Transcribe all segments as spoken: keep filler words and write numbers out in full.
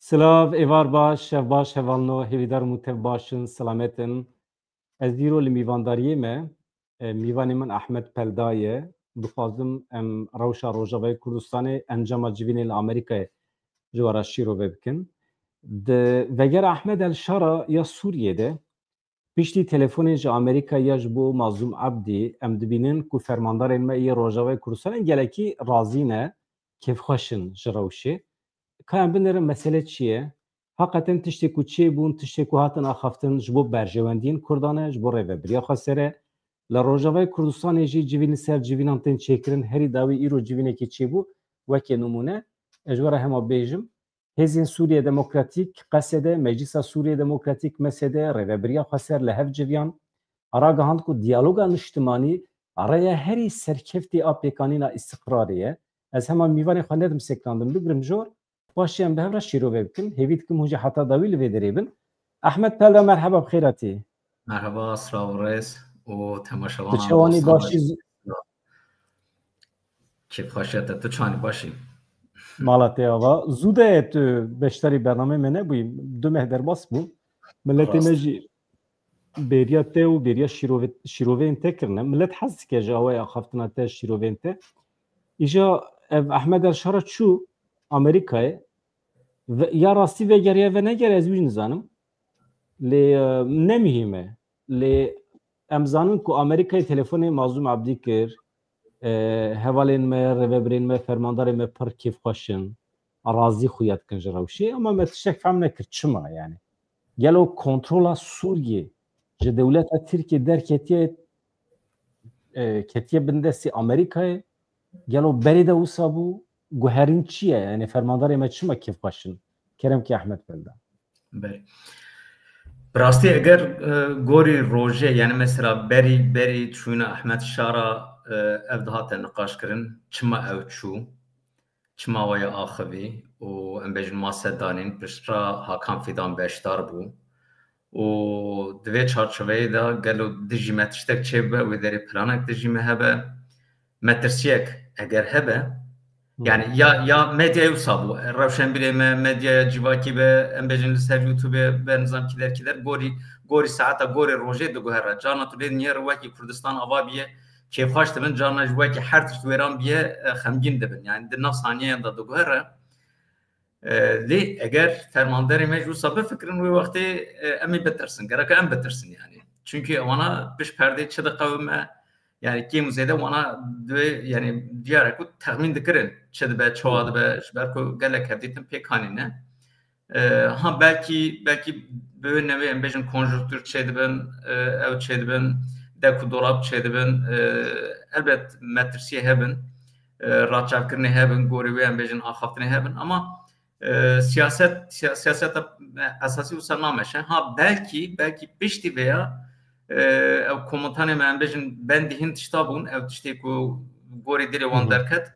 Silav, êvar baş, şev baş, hevalno, hêvîdar im ku tev baş in, selamet in. Ez îro li mîvandariyê me, e, mîvanê min Ahmet Pelda ye. Dixwazim em rewşa Rojavayê Kurdistanê, encama civînê li Amerîkayê ji we re şîrove bikin. Di vegera Ahmet El Şara ya Sûriyê de, piştî telefonê ji Amerîka ya ji bo Mazlûm Abdî, em dibînin ku fermandarên me yê Rojavayê Kurdistanê gelekî razî ne, kêfxweş in ji rewşê. Ka em binêrin mesele çi ye? Heqeten tiştê ku çêbûn, tiştê ku hatin axaftin ji bo berjewendiyên Kurdan e, ji bo rêvebiriya xweser e. Li Rojavayê Kurdistanê jî civîn li ser civînan tên çêkirin. Herî dawî îro civînekê çêbû, weke nimûne, ez ji we re hema bêjim, Hêzên Sûriye Demokratîk, Q S D, Meclisa Sûriye Demokratîk, M S D, Rêvebiriya Xweser li hev civiyan, ragihand ku diyaloga niştimanî rêya herî serkeftî a pêkanîna îstiqrarê ye. Ez hema mîvanê xwe nedim sekinandin, bigirim jor, paşê em bi hev re şîrove bikin. Hêvî dikim hûn jî heta dawî li vê derê bin. Ahmet Pelda, merheba, bi xêr hatî. Merheba, silav û rêz û temaşevanan. Tu çawanî, dostan, başî? Kêfxweşiya te, tu çawanî, başî? Mala te ava. Zû de tu beşdarî bernameyê me nebûyî. Du meh derbas bû. Miletê me jî bêriya te û bêriya şîrove-, şîroveyên te kirine. Milet hez dike ji awaya axaftina te, şîroveyên te. Îja ev Ahmed El Şara çû Amerîkayê. Ve-, ya rastî vegeriya ve negeriya, ez wî jî nizanim. Lê, e, ne muhîm e. Lê em zanin ku Amerîkayê telefonê Mazlûm Abdî kir, e, hevalên me, rêvebirên me, fermandarên me pir kêfxweş in, razî xuya dikin ji rewşê, ama me tiştek fehm nekir. Çima yani? Gelo kontrola Sûriyê ji dewleta Tirkiyê derketiye, e, ketiye bin destê Amerîkayê? Gelo berê de wisa bû? Guherîn çi ye? Yani fermandarê me çima kêfxweş in? Kerem ki Ahmet Belda. Belê. Bi rastî eger, e, gorî rojê, yani mesela berî, berî çûna Ahmet Şara, e, ev dihate niqaş kirin, çima ew çû, çima we ya axivî û em bêjin mase danîn, piştre Hakan Fidan beşdar bû. Û di vê çarçoveyê de gelo dijî me tiştek çêbibe, wê derê planek dijî me hebe, metirsiyek eger hebe, Hı. yani ya, ya medyayê wisa bû, rewşenbîrê me, medyaya civakî be, em bêjin li ser YouTubeê be, nizam kîder kîder, gorî, gorî saeta, gorî rojê diguhere. Carna tu lê dinêre wekî Kurdistan ava biye, kêfxweş dibin, carna jî wekî her tişt wêran biye, e, xemgîn dibin. Yani di nav saniyeyan de diguhere. E, lê eger fermanderê me ji wisa bifikirin, wê wextê, e, em ê bitirsin. Gerek em bitirsin yani. Çünkü wana pişt perdê çi diqewime, yani kêm û zêde wana divê, yani diyar e ku texmîn dikirin çi dibe, çawa dibe, ji ber ku gelek hevdîtin pêk anîne. E, ha belkî, belkî bi wê newê em bêjin konjonktur çêdibin, e, ew çêdibin, dek û dolab çêdibin, e, elbet metirsiyê hebin, e, raçavkirinê hebin, gorî wê em bêjin axaftinê hebin, ama e, siyaset, siya-, siyaseta esasî wisa nameşe. Ha, belkî, belkî piştî vêya, e, ew komutanê me, em bêjin, bendî hin tişta bûn, ew tiştê ku gorî dilê wan Hı hı. derket,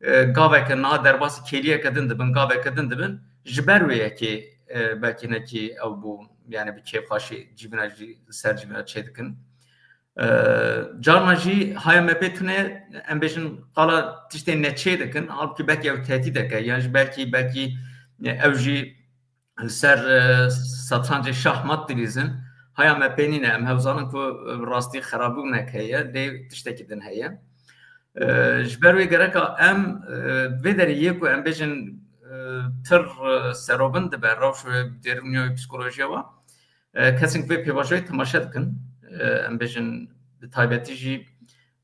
e, gaveke niha derbasî kêliyeke din dibin, gaveke din dibin, ji ber wê yekê, e, belkî hinekî ew bû, yani bi kêfxweşî civîna jî li ser civîna çêdikin. E, carna jî haya me pê tune, em bêjin, qala tiştê neçê dikin, halbukî belkî ew tehdîdek e, yan jî belkî, belkî, e, ew jî li ser, e, satrancê şahmat dilîzin. Haya me pê nîne, em hev zanin ku, e, rastî xerabûnek heye, lê tiştekî din heye. E, ji ber wê gereka em, e, vê derê yê ku em bêjin, e, pir, e, serobin dibe rewş û derûniya wê, psîkolojiya we. E, kesên ku vê pêvajoyê temaşe dikin, e, em bêjin, bi taybetî jî,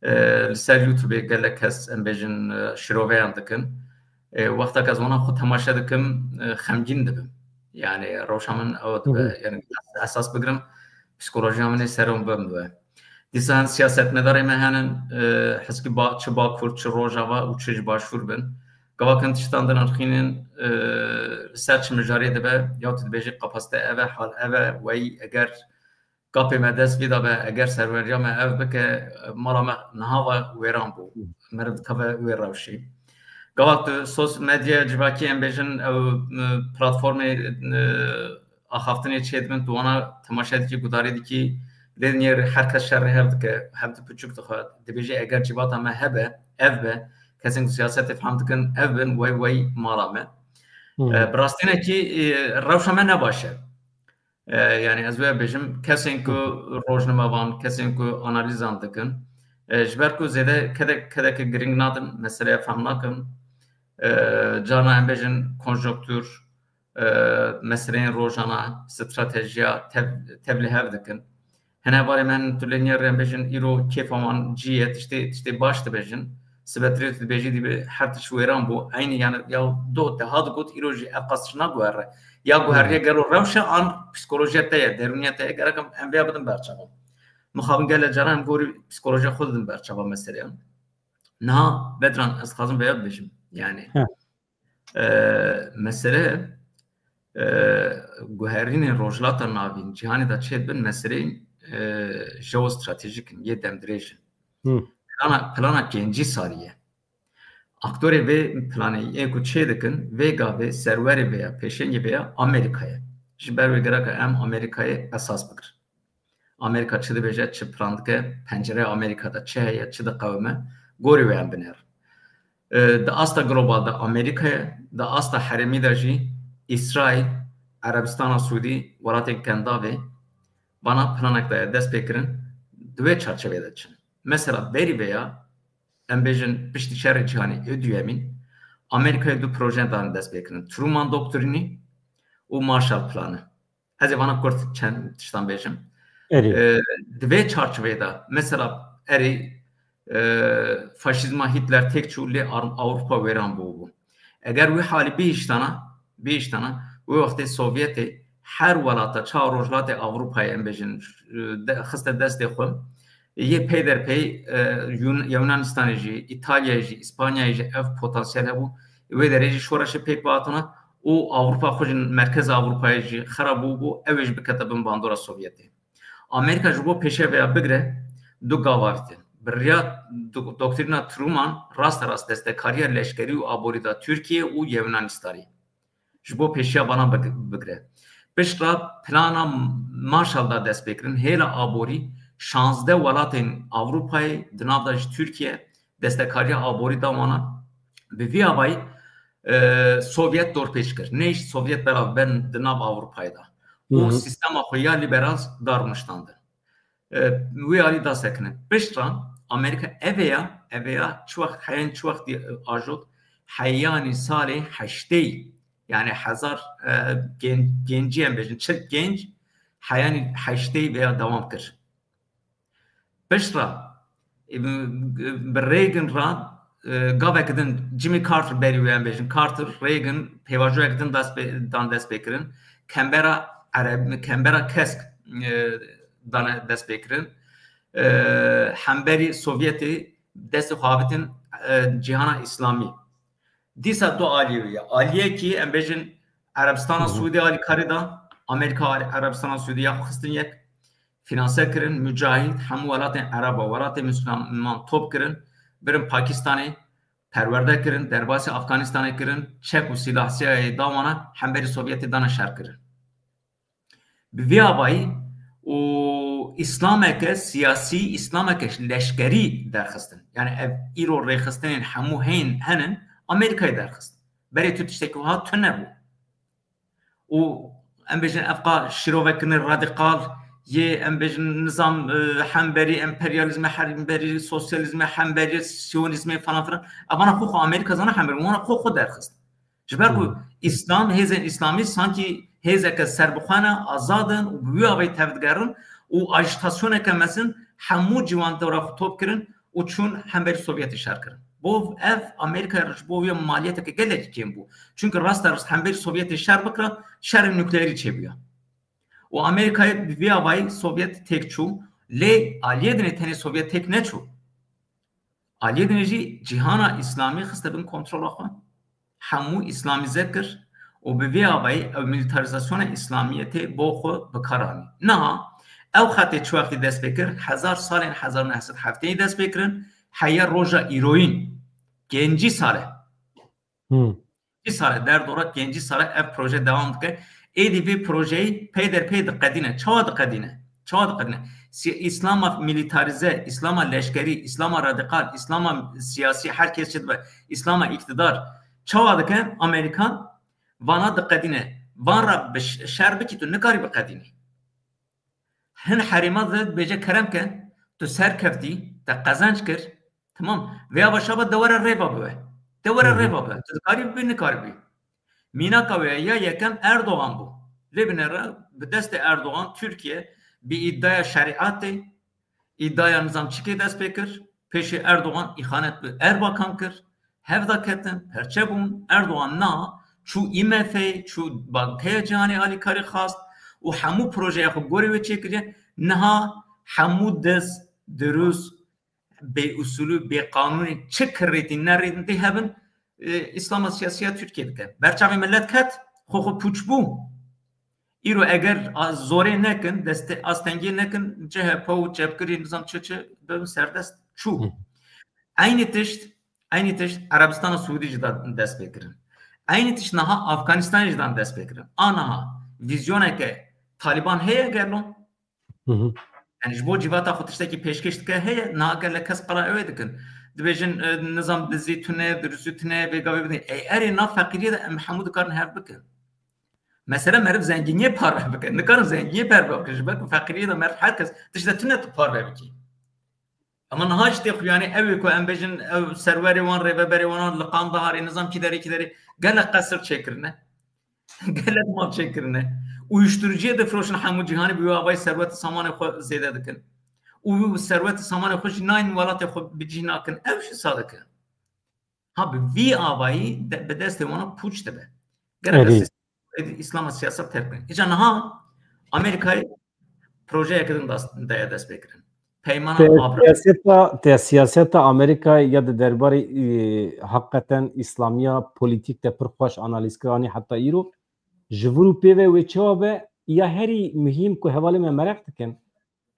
e, li ser YouTubeê gelek kes, em bêjin, e, şiroveyan dikin. E, wexta ku ez wana xwe temaşe dikim, e, xemgîn dibim. Yani rewşa min ew dibe. Hı hı. Yani esas bigirim, psîkolojiya min ê serom bim dibe. Dîsa hin siyasetmedarê me henin, e, hizkî ba-, çi Bakur, çi Rojava û çi ji Başûr bin. Gava kin tiştan dinirxînin, e, li ser çi mijarê dibe, ya tu dibêjî kapasite ev e, hal ev e, wey eger gapê me dest vî de be, eger serweriya me ev bike, mala me niha ve wêran bû. Meriv dikeve wê rewşî. Gava tu sos-, medyaya civakî, em bêjin, ew, e, platformê, e, axaftinê çêdibin, tu wana temaşe dikî, gudarî dikî, lê dinêrî her kes şerê hev dike, hev di piçûk dixwe, dibêjî eger civata me hebe, ev be, kesên ku siyasetê fehm dikin, ev bin, wey wey mala me. E, bi rastînekî, e, rewşa me ne baş e. E, yani ez wê bêjim, kesên ku rojnamevan, kesên ku analîzan dikin, e, ji ber ku zêde kedek, kedeke giring nadin, meseleya fehm nakin. E, carna em bêjin konjonktur, e, meseleyên rojana, stratejiya tev-, tevlîhev dikin. Hene barê me tu lê niyarî em bêjin, îro kêfa wan cî ye, tiştê, tiştê baş dibêjin. Sibetirê tu dibêjî dî bi her tişt wêran bû. Eynî yani ya do te ha digot, îro jî ev qas tişt naguhere. Ya guheriye gelo rewşe an psikolojiya te ye, derûniya te ye, gerek em, em vêya bidin berçava. Mixabin gele caran em gorî psikolojiya xwe didin berçava meseleyan. Niha Bedran, ez dixwazim vêya bibêjim. Yani, Heh. e, mesele, e, guherînên Rojhilata Navîn, cîhanê de çêdibin, meseleyên, e, jeostratejîk in, yê demdirêj in. Hı. Plana, plana pêncî salî ye. Aktorê vê planê yê ku çê dikin, vê gavê serwerê vê ya, pêşengê vê ya Amerîka ye. Ji ber wê gereka em Amerîkayê esas bigirin. Amerîka çi dibêje, çi plan dike, pencereya Amerîka de çi heye, çi diqewime, gorî wê em binêrin. E, di asta global de Amerîka ye, di asta herêmî de jî Îsraîl, Erebistana Sûdî, welatên Kendavê, vana planek daye dest pê kirin, di wê çarçevê de çin. Mesela berî vê ya, em bêjin piştî şerê cîhanê ê duyemîn, Amerîkayê du proje dan dest pê kirin. Truman Doktrînî û Marshall Planı. Ez ê vana kurt çend tiştan bêjim. Erê. E, di vê çarçoveyê de, mesela, erê, e, faşîzma Hitler têk çû, lê Ar-, Ewropa wêran bûbû. Eger wî halî bihiştana, bihiştana, wê wextê Sovyetê her welata, çawa Rojhilatê Ewropayê, em bêjin, e, de, xiste destê xwe, yê peyderpey, e, Yun-, Yunanistanê jî, Îtalyayê jî, Îspanyayê jî ev potansiyel hebû. Wê derê jî şoreşê pêk bihatana û Ewropa xwe ji merkeza Ewropayê jî xera bûbû, ew ê jî bikete bin bandora Sovyetê. Amerîka ji bo pêşiya vêya bigire, du gav avêtin. Bi riya do-, doktrîna Truman rasterast destekariya leşkerî û aborî da Tirkiye û Yunanistanê. Ji bo pêşiya vana big-, bigire. Pişt re plana Marshall da dest pê kirin, hêla aborî şazdeh welatên Ewropayê, di nav de jî Tirkiye, destekariya aborî da wana. Bi vî avayî, e, Sovyet dorpêç kir. Nehişt Sovyet belav ben di nav Ewropayê de. Û Hı hı. sîstema xwe ya liberal dar niştandin. E, wî alî da sekinin. Pişt re Amerîka eveya, eveya çi wext heyan çi wext dî, e, ajot, heyanî salê heştê, yani hezar, e, gen-, gencî em bêjin, çil genc heyanî heştê veya dewam kir. Pişt re, e, bi, bi Reagan re, e, gavek din Jimmy Carter berî wê em bêjin. Carter, Reagan pêvajoyek din dest pê, dan dest pê kirin. Canberra Ereb, Canberra kesk, e, dane dest pê kirin. E, hemberî Sovyetê destê xwe avêtin, e, cîhana Îslamî. Dîsa du aliyê wî ye. Aliyekî em bêjin Erebistana Hı hı. Sûdî alîkarî da, Amerîka alî-, Erebistana Sûdî ya xwe xistin yek, fînanse kirin, mucahîd, hemû welatên Ereba, welatên Misliman top kirin, birin Pakistanê, perwerde kirin, derbasî Afganistanê kirin, çek û sîlah siyayê da wana, hemberî Sovyetê dane şer kirin. Bi vî avayî û îslameke siyasî, îslameke leşkerî derxistin. Yani ev îro rêxistinên hemû heyên henin, Amerîkayê derxist. Berê tu tiştekî wiha tune bû. Û em bêjin ev qa şîrovekirine radîkal yê, em bêjin nizam, e, hemberî emperyalîzmê, hemberî sosyalîzmê, hemberî siyonîzmê falan filan. Evana xwe xwe Amerîka zana hemberî, wana xwe xwe derxist. Ji ber ku Hmm. Îslam, hêzên Îslamî sankî hêzeke serbixwe ne, azad in û bi wî avayî tevdigerin û ajîtasyoneke mezin hemû ciwan dora xwe top kirin û çûn hemberî Sovyetê şer kirin. Bo ev Amerîkayê re ji bo wê maliyeteke gelekî kêm bû. Çunke rasterast hemberî Sovyetê şer bikira, şerê nukleerî çêbûya. Û Amerîkayê bi vî avayî Sovyet têk çû, lê aliyê dinê tenê Sovyet têk neçû. Aliyê dinê jî cîhana Îslamî xiste bin kontrola xwe. Hemû îslamîze kir û bi vî avayî ew milîtarîzasyona Îslamiyetê bo xwe bi kar anî. Niha ew xetê çi wextî dest pê kir, hezar salên hezar neh sed hefteyî dest pê kirin, heya roja îroyîn, gencî sal e. Hmm. Pêncî sal e, derdora pêncî sal e ev proje dewam dike. Êdî vê projeyê peyderpey diqedîne. Çawa diqedîne? Çawa diqedîne? Si-, Îslama milîtarîze, Îslama leşkerî, Îslama radîkal, Îslama siyasî, her kes çi dibe, Îslama îktidar. Çawa dike? Amerîkan Vana diqedîne. Van re bi ş-, şer bikî tu nikarî biqedînî. Hin herêma de dibêje kerem ke, tu serkeftî, te qezenc kir. Tamam. Vêya başa be de were rêva bibe. De were Hı hı. rêva bibe. Tu dikarî bibî, nikarî bî. Mînaka wê ya yekem Erdogan bû. Lê binêre bi destê Erdogan Tirkiye bi îdaya şerîatê, îdaya nizam çikê dest pê kir. Pêşî Erdogan îxanet bi Erbakan kir. Hevda ketin, perçe bûn. Erdogan na çû IMF'ê, çû Bankeya Cîhanê alîkarî xwest û hemû projeya xwe gorê wê çêkiriye. Niha hemû dest dirûst, bêusulî, bêqanûnî, çi kirêtî, nerêtî hebin, e, Îslama siyasî ya Tirkiye dike. Berçavê milet ket, xwe xwe pûç bû. Îro eger a-, zorê nekin, destê astengiyê nekin, C H P û çepkirî nizam çi çi bibin serdest çû. Hı. Eynî tişt, eynî tişt Erebistana Siûdî jî da dest pê kirin. Eynî tişt niha Afganistanê jî dan dest pê kirin. A niha vîzyoneke Taliban heye gelo? Hı hı. Yani ji bo civata xwe tiştekî pêşkêş dike heye, niha gele kes qala ew ê dikin. Dibêjin, e, nizam dizî tune, dirustî tune, vê gavê bidin. Ey erê nav feqîriyê de em hemû dikarin hev bikin. Mesele meriv zengîniyê parve bike. Nikarin zengîniyê parve bikin. Ji ber ku feqîriyê de meriv her kes tişte tune tu parve bikî. Ama niha ji tê xuyanê ew ê ku em bêjin, ew serwerê wan, rêveberê wan li Qandaharê, nizam kî derê, kî derê, gelek qesir çêkirine. Gelek mal çêkirine. Uyuşturuciyê difiroşin hemû cîhanê bi wê avayî serwet û samanê xwe zêde dikin. Û serwet û samanê xwe jî nayên welatê xwe bi cih nakin. Ew jî sa dikin. Ha, bi vî avayî de, bi destê wana pûç dibe. Gerek Erê. Îslama siyaset terk bikin. Îca niha Amerîkayê projeyeke din das-, daye dest pê kirin. Peymana Te-, Abraham. Siyaseta, te-, siyaseta Amerîkayê ya di derbarê, e, heqeten Îslamiya polîtîk de pir xweş analîz kir, anî heta îro. Ji vir û pê ve wê çawa be, ya herî muhîm ku hevalê me mereq dikin,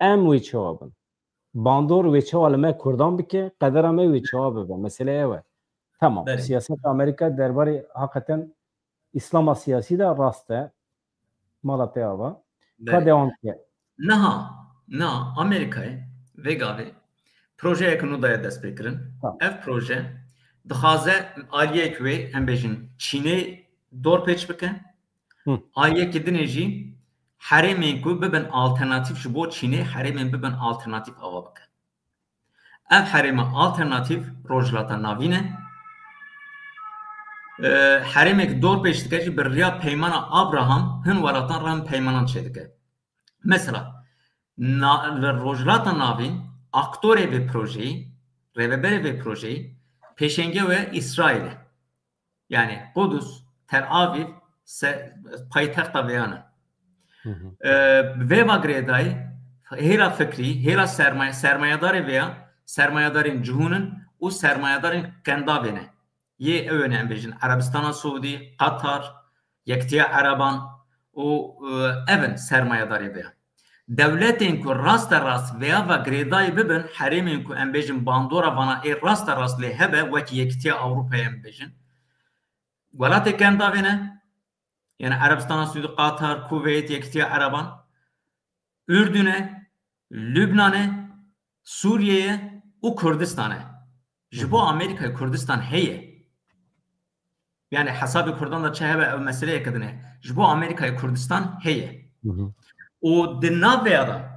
em wê çawa bin. Bandor wê çawa li me Kurdan bike, qedera me wê çawa bibe. Mesele ew e. Tamam. Belê. Siyaseta Amerîka derbarê heqeten Îslama siyasî de rast e. Mala te ava. Ka Belê. Devam ke. Niha, niha Amerîkayê vê gavê projeyeke nû daye destpêkirin. Tamam. Ev proje dixwaze aliyek wê, em bêjin, Çînê dorpêç bike. Hı. Aliyekî dinê jî herêmên ku bibin alternatîf ji bo Çînê, herêmên bibin alternatîf ava bike. Ev herêma alternatîf Rojhilata Navîn e. Ee, herêmek dorpêç dike jî bi riya peymana Abraham hin welatan re hin peymanan çêdike. Mesela, na-, li Rojhilata Navîn aktorê vê projeyî, rêveberê vê projeyî, pêşengê wê Îsraîl e. Yani Qudus, Tel Aviv se-, paytexta vêyan in. Hı hı. Ee, bi vê va girêdayî hêla fikrî, hêla sermaye-, sermayedarê vêya, sermayedarên cihûn in û sermayedarên kendavê ne. Yê ew ne, em bêjin Erebistana Siûdî, Qatar, Yekitiya Ereban û, e, ev in sermayedarê vêya. Dewletên ku raste rast vêya ve girêdayî bibin, herêmên ku em bêjin bandora vana ê raste rast lê hebe, wekî Yekitiya Ewropayê em bêjin, welatê kendavê ne, yani Erebistana Siûdî, Qatar, Kuveyt, Yekitiya Ereban, Urdun e, Lubnan e, Sûriye ye û Kurdistan e. Ji bo Hı hı. Amerîkayê Kurdistan heye. Yani hesabê Kurdan da çi hebe ew meseleyeke din e. Ji bo Amerîkayê Kurdistan heye. Hı hı. Û di nav vêya de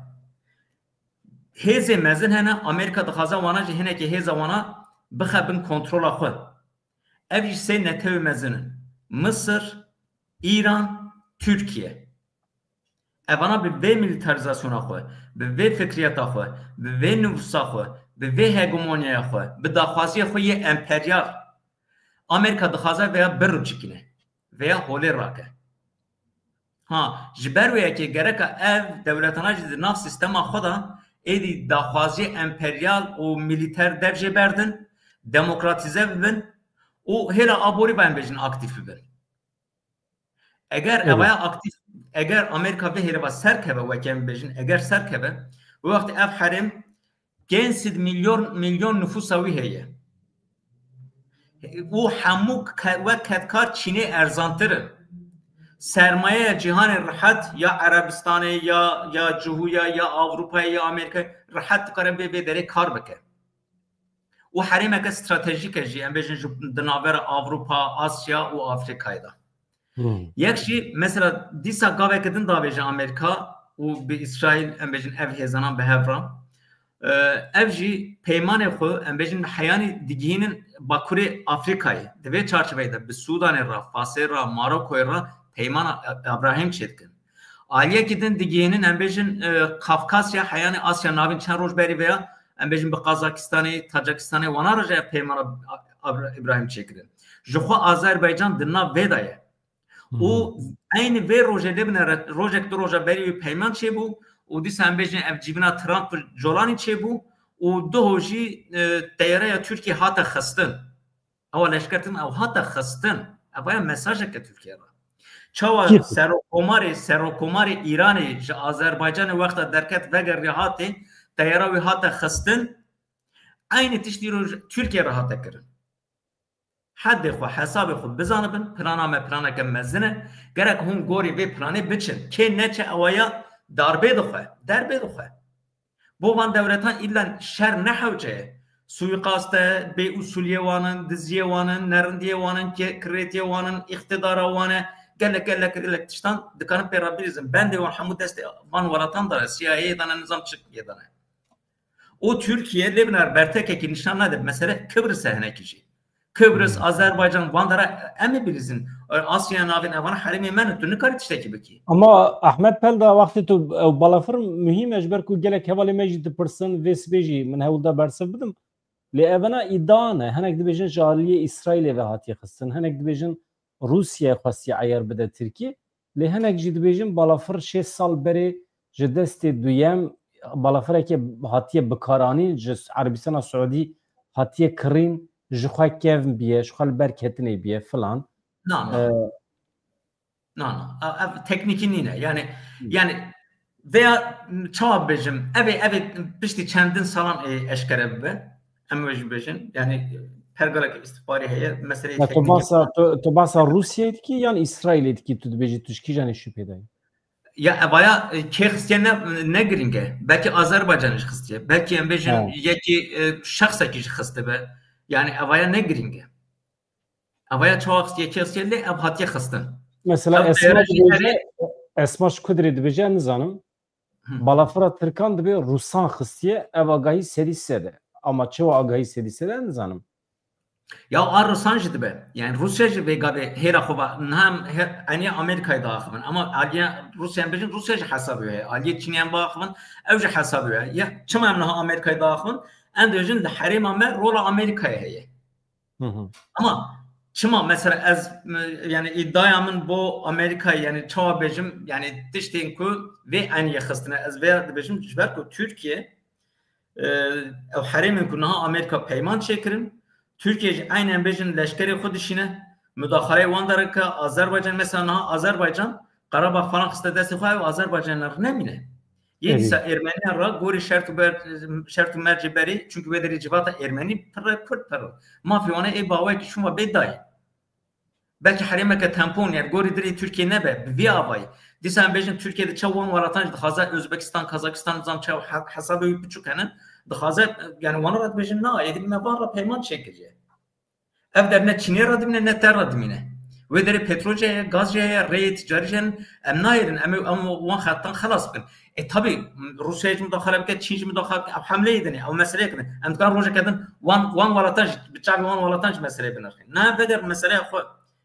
hêzê mezin hene, Amerîka dixwaze wana jî hinekî hêza wana bixe bin kontrola xwe. Ev jî sê netewê mezin in. Misir, Îran, Tirkiye. Evana bi vê milîtarizasyona xwe, bi vê fikriyeta xwe, bi vê nifûsa xwe, bi vê hegemonyaya xwe, bi daxwaziya xwe yê emperyal, Amerîka dixwaze vêya birûçikîne, vêya holê rake. Ha, ji ber wê yekê gereka ev dewletana jî di nav sîstema xwe de êdî daxwaziyê emperyal û milîter dev jê berdin, demokratîze bibin û hêla aborî, ba em bêjin, aktîf bibin. Eger Evet. evaya aktîf, eger Amerîka vê hêlê va serkeve, weke em bêjin, eger serkeve, wê wextê ev herêm pênc sed milyon, milyon nifûsa wî heye. Û hemû ke-, wek kedkar Çînê erzantir in. Sermayeya cîhanê rihet ya Erebistanê, ya, ya Cihûya, ya Ewropayê, ya Amerîkayê rihet dikare vê, vê derê kar bike. Û herêmeke stratejîk e jî, em bêjin ji, di navbera Ewropa, Asya û Afrîkayê de. Hmm. Yek jî mesela dîsa gaveke din davêje Amerîka û bi Îsraîl, em bêjin, ev hêzanan bi hev re. Ev jî peymanê xwe, em bêjin, heyanî digihînin Bakurê Afrîkayê. Di vê çarçeveyê de bi Sûdanê re, Fasê re, Marokoyê re peymana Abrahîm çêdikin. Aliyekî din digihînin, em bêjin, e, Kafkasya, heyanî Asya Navîn çend roj berî veya, em bêjin, bi Qazakistanê, Tacikistanê, wana re jî ev peymana Ab-, Ab-, Îbrahîm çêkirin. Ji xwe Azerbaycan di nav vê de ye. Û eynî vê rojê lê bine re-, rojek du roja berî wî peyman çêbû û dîsa em bêjin ev civîna Trump û Colanî çêbû û duho jî, e, teyareya Tirkiye hate xistin. Ewa leşkertin ew hate xistin. Ev ya mesajeke Tirkiye re. Çawa Kî? Serokomarê, Serokomarê Îranê ji Azerbaycanê wexta derket vegerî hatê, teyara wî hate xistin, eynî tiştî roj Tirkiye re hate kirin. Hedê xwe, hesabê xwe bizanibin, plana me planeke mezin e. Gerek hûn gorî vê planê biçin. Kê neçe ewa ya darbê dixwe, derbê dixwe. Bo van dewletan îlla şer ne hewce ye. Suîqast e, bêusuliyê wan in, diziyê wan in, nerindiyê wan in, ke-, kirêtiyê wan in, îqtidara wan e. Gelek, gelek, gelek tiştan dikarin pê re bilîzin. Bendê wan hemû destê van welatan de ne, C I A'yê de ne, nizam çi yê de ne. Û Tirkiye lê bine bertekekî nîşan nade. Mesele Kibris e hinekî jî. Kibris, Hmm. Azerbaycan, van dera em ê bilîzin. Asya Navîn, evan herêmê me ne, tu nikarî tiştekî bikî. Ama Ahmet Pelda, wextê tu ew balafir muhîm e, ji ber ku gelek hevalê me jî dipirsin, vê sibê jî min hewl da bersiv bidim. Lê evena îdia ne. Hinek dibêjin ji aliyê Îsraîlê ve hatiye xistin. Hinek dibêjin Rûsye xwestiye eyer bide Tirkiyê. Lê hinek jî dibêjin balafir şêst sal berê ji destê duyem balafirekê hatiye bikaranîn, ji Erebistana Siûdî hatiye kirîn, ji xwe kevn biye, ji xwe li ber ketinê biye filan. Na, na. Ee, Na, na. Ev, ev teknîkî nîne. Yani, Hmm. yani veya çawa bêjim, ev ê, ev ê piştî çendin salan ê eşkere bibe. Em wê jî bêjin. Yani pergalek îstixbarî heye. Meseleyê Ya, tu teknîkî basa, tu, tu basa Rûsyayê dikî yan Îsraîlê dikî, tu dibêjî tu ji kîjanê şüphe dayî? Ya evaya, e, kê xistiye ne, ne girîng e. Belkî Azerbaycanê jî xistiye. Belkî em bêjin Ha. yekî, e, şexsekî jî xistibe. Yani evaya ne girîng e. Evaya çawa xistiye, kê xistiye, lê ev hatiye xistin. Mesela Ev Esma teyare jî dibêje, herê- Esma ji Kudrê dibêje, ez nizanim. Hı. Balafira Tirkan dibê Rûsan xistiye, ev agahî sedî sed e. Ama çawa agahî sedî sed e, ez nizanim. Ya a Rûsan jî dibe. Yani Rûsya jî vê gavê hêra xwe va, niha em he-, eniya Amerîkayê diaxivin. Ama aliya Rûsya em bêjin, Rûsya jî hesabê wê heye. Aliyê Çînê em biaxivin, ew jî hesabê wê heye. Ya çima em niha Amerîkayê diaxivin? Em dibêjin li herêma me rola Amerîkayê heye. Hı hı. Ama çima mesela ez, m-, yani îdiaya min bo Amerîkayê, yani çawa bêjim, yani tiştên ku vê eniyê xistine, ez vê dibêjim, ji ber ku Tirkiye, e, ew herêmên ku niha Amerîka peyman çêkirin, Tirkiye jî eynî em bêjin leşkerê xwe dişîne, mudaxaleyê wan derike, Azerbaycan, mesela niha Azerbaycan Qarabax falan xiste destê xwe, ew Azerbaycan nemîne. Yê Erê. dîsa Ermeniyan re gorî şert û ber-, şert û mercê berê, çunku wê derê civata Ermenî pir e, Kurd pir e. Mafê wan e ê bawekî şûn ve bê dayê. Belkî herêmeke tampon, yani gorî dilê Tirkiye nebe, bi vî avayî. Dîsa em bêjin Tirkiye de çawa wan welatan jî dixwaze, Özbekistan, Kazakistan, nizam çawa he-, hesabê wî biçûk hene, dixwaze, yani wana re dibêjin na, êdî me van re peyman çêkiriye. Ev der ne Çînê re dimîne, ne te re dimîne. Wê derê petrol jî heye, gaz jî heye, rêyê ticarî jî hene. Em nayêrin, em ê, em wan xetan xelas bikin. E, tabî, Rûsya jî mudaxale bike, Çîn jî mudaxale bike, ew hemleyê din e, ew meseleyek din. Em dikarin rojeke din wan, wan welatan jî, bi çavê wan welatan jî meseleyê binirxîn. Na, veder meseleya xwe.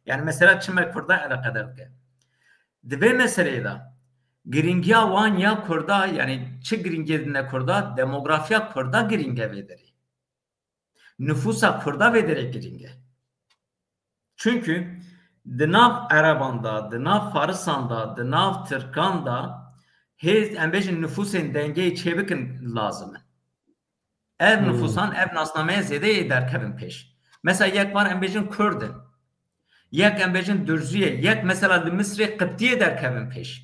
Yani mesela çi me Kurda eleqedar bike. Di vê meseleyê de girîngiya wan ya Kurda, yani çi girîngiyê dine Kurda, demografiya Kurda girîng e vê derê. Nüfusa Kurda vê derê girîng e. Çünkü di nav Ereban de, di nav Farisan de, di nav Tirkan de hê, em bêjin nüfusên dengeyê çêbikin lazim e. Ev Hmm. nüfusan, ev nasnameyê zêde yê derkevin pêş. Mesela yek var em bêjin Kurd in. Yek em bêjin Durzî ye. Yek mesela li Misrê Qibtî yê derkevin pêş.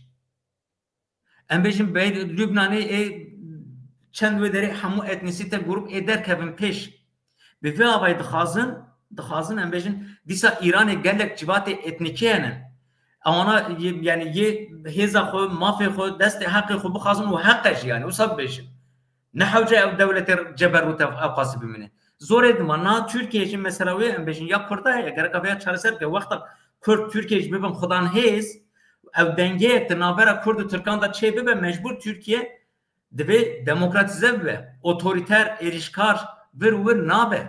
Em bêjin beyr-, Lubnanê ê çend wê derê hemû etnisîte, grup ê derkevin pêş. Bi vê avayî dixwazin, dixwazin em bêjin, dîsa Îranê gelek civatê etnîkî hene. Ewana yê, yani yê hêza xwe, mafê xwe, destê heqê xwe bixwazin û heq e jî yani, wisa bibêjin. Ne hewce ew dewletê ceberût ev, ew qasî bimîne. Zorê dima na Tirkiye jî mesela wê em bêjin ya Kurda heye, gereka vêya çareser bike. Wexta Kurd Tirkiye jî bibin xudan hêz, ew dengeyek di navbera Kurd û Tirkan de çê bibe, mecbûr Tirkiye divê demokratîze bibe. Otorîter, êrîşkar, vir û wir nabe.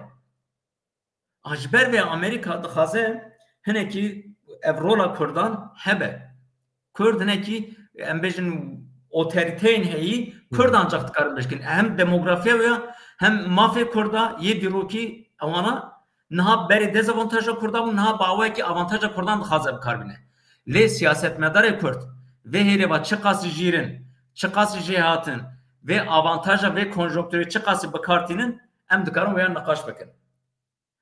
A ji ber vê Amerîka dixwaze hinekî ev rola Kurdan hebe. Kurd hinekî, em bêjin, otorîteyên heyî Kurd ancak dikarin bişkin. Hem demografiya wê ya, hem mafê Kurda yê dîrokî ewana niha berê dezavantaja Kurda bû, niha bi awayekî avantaja Kurdan dixwaze bi kar bîne. Lê siyasetmedarê Kurd vê hêlê va çiqasî jîrin, çiqasî jêhatin, vê avantaja vê konjonkturê çiqasî bi kar tînin, em dikarin wê ya niqaş bikin.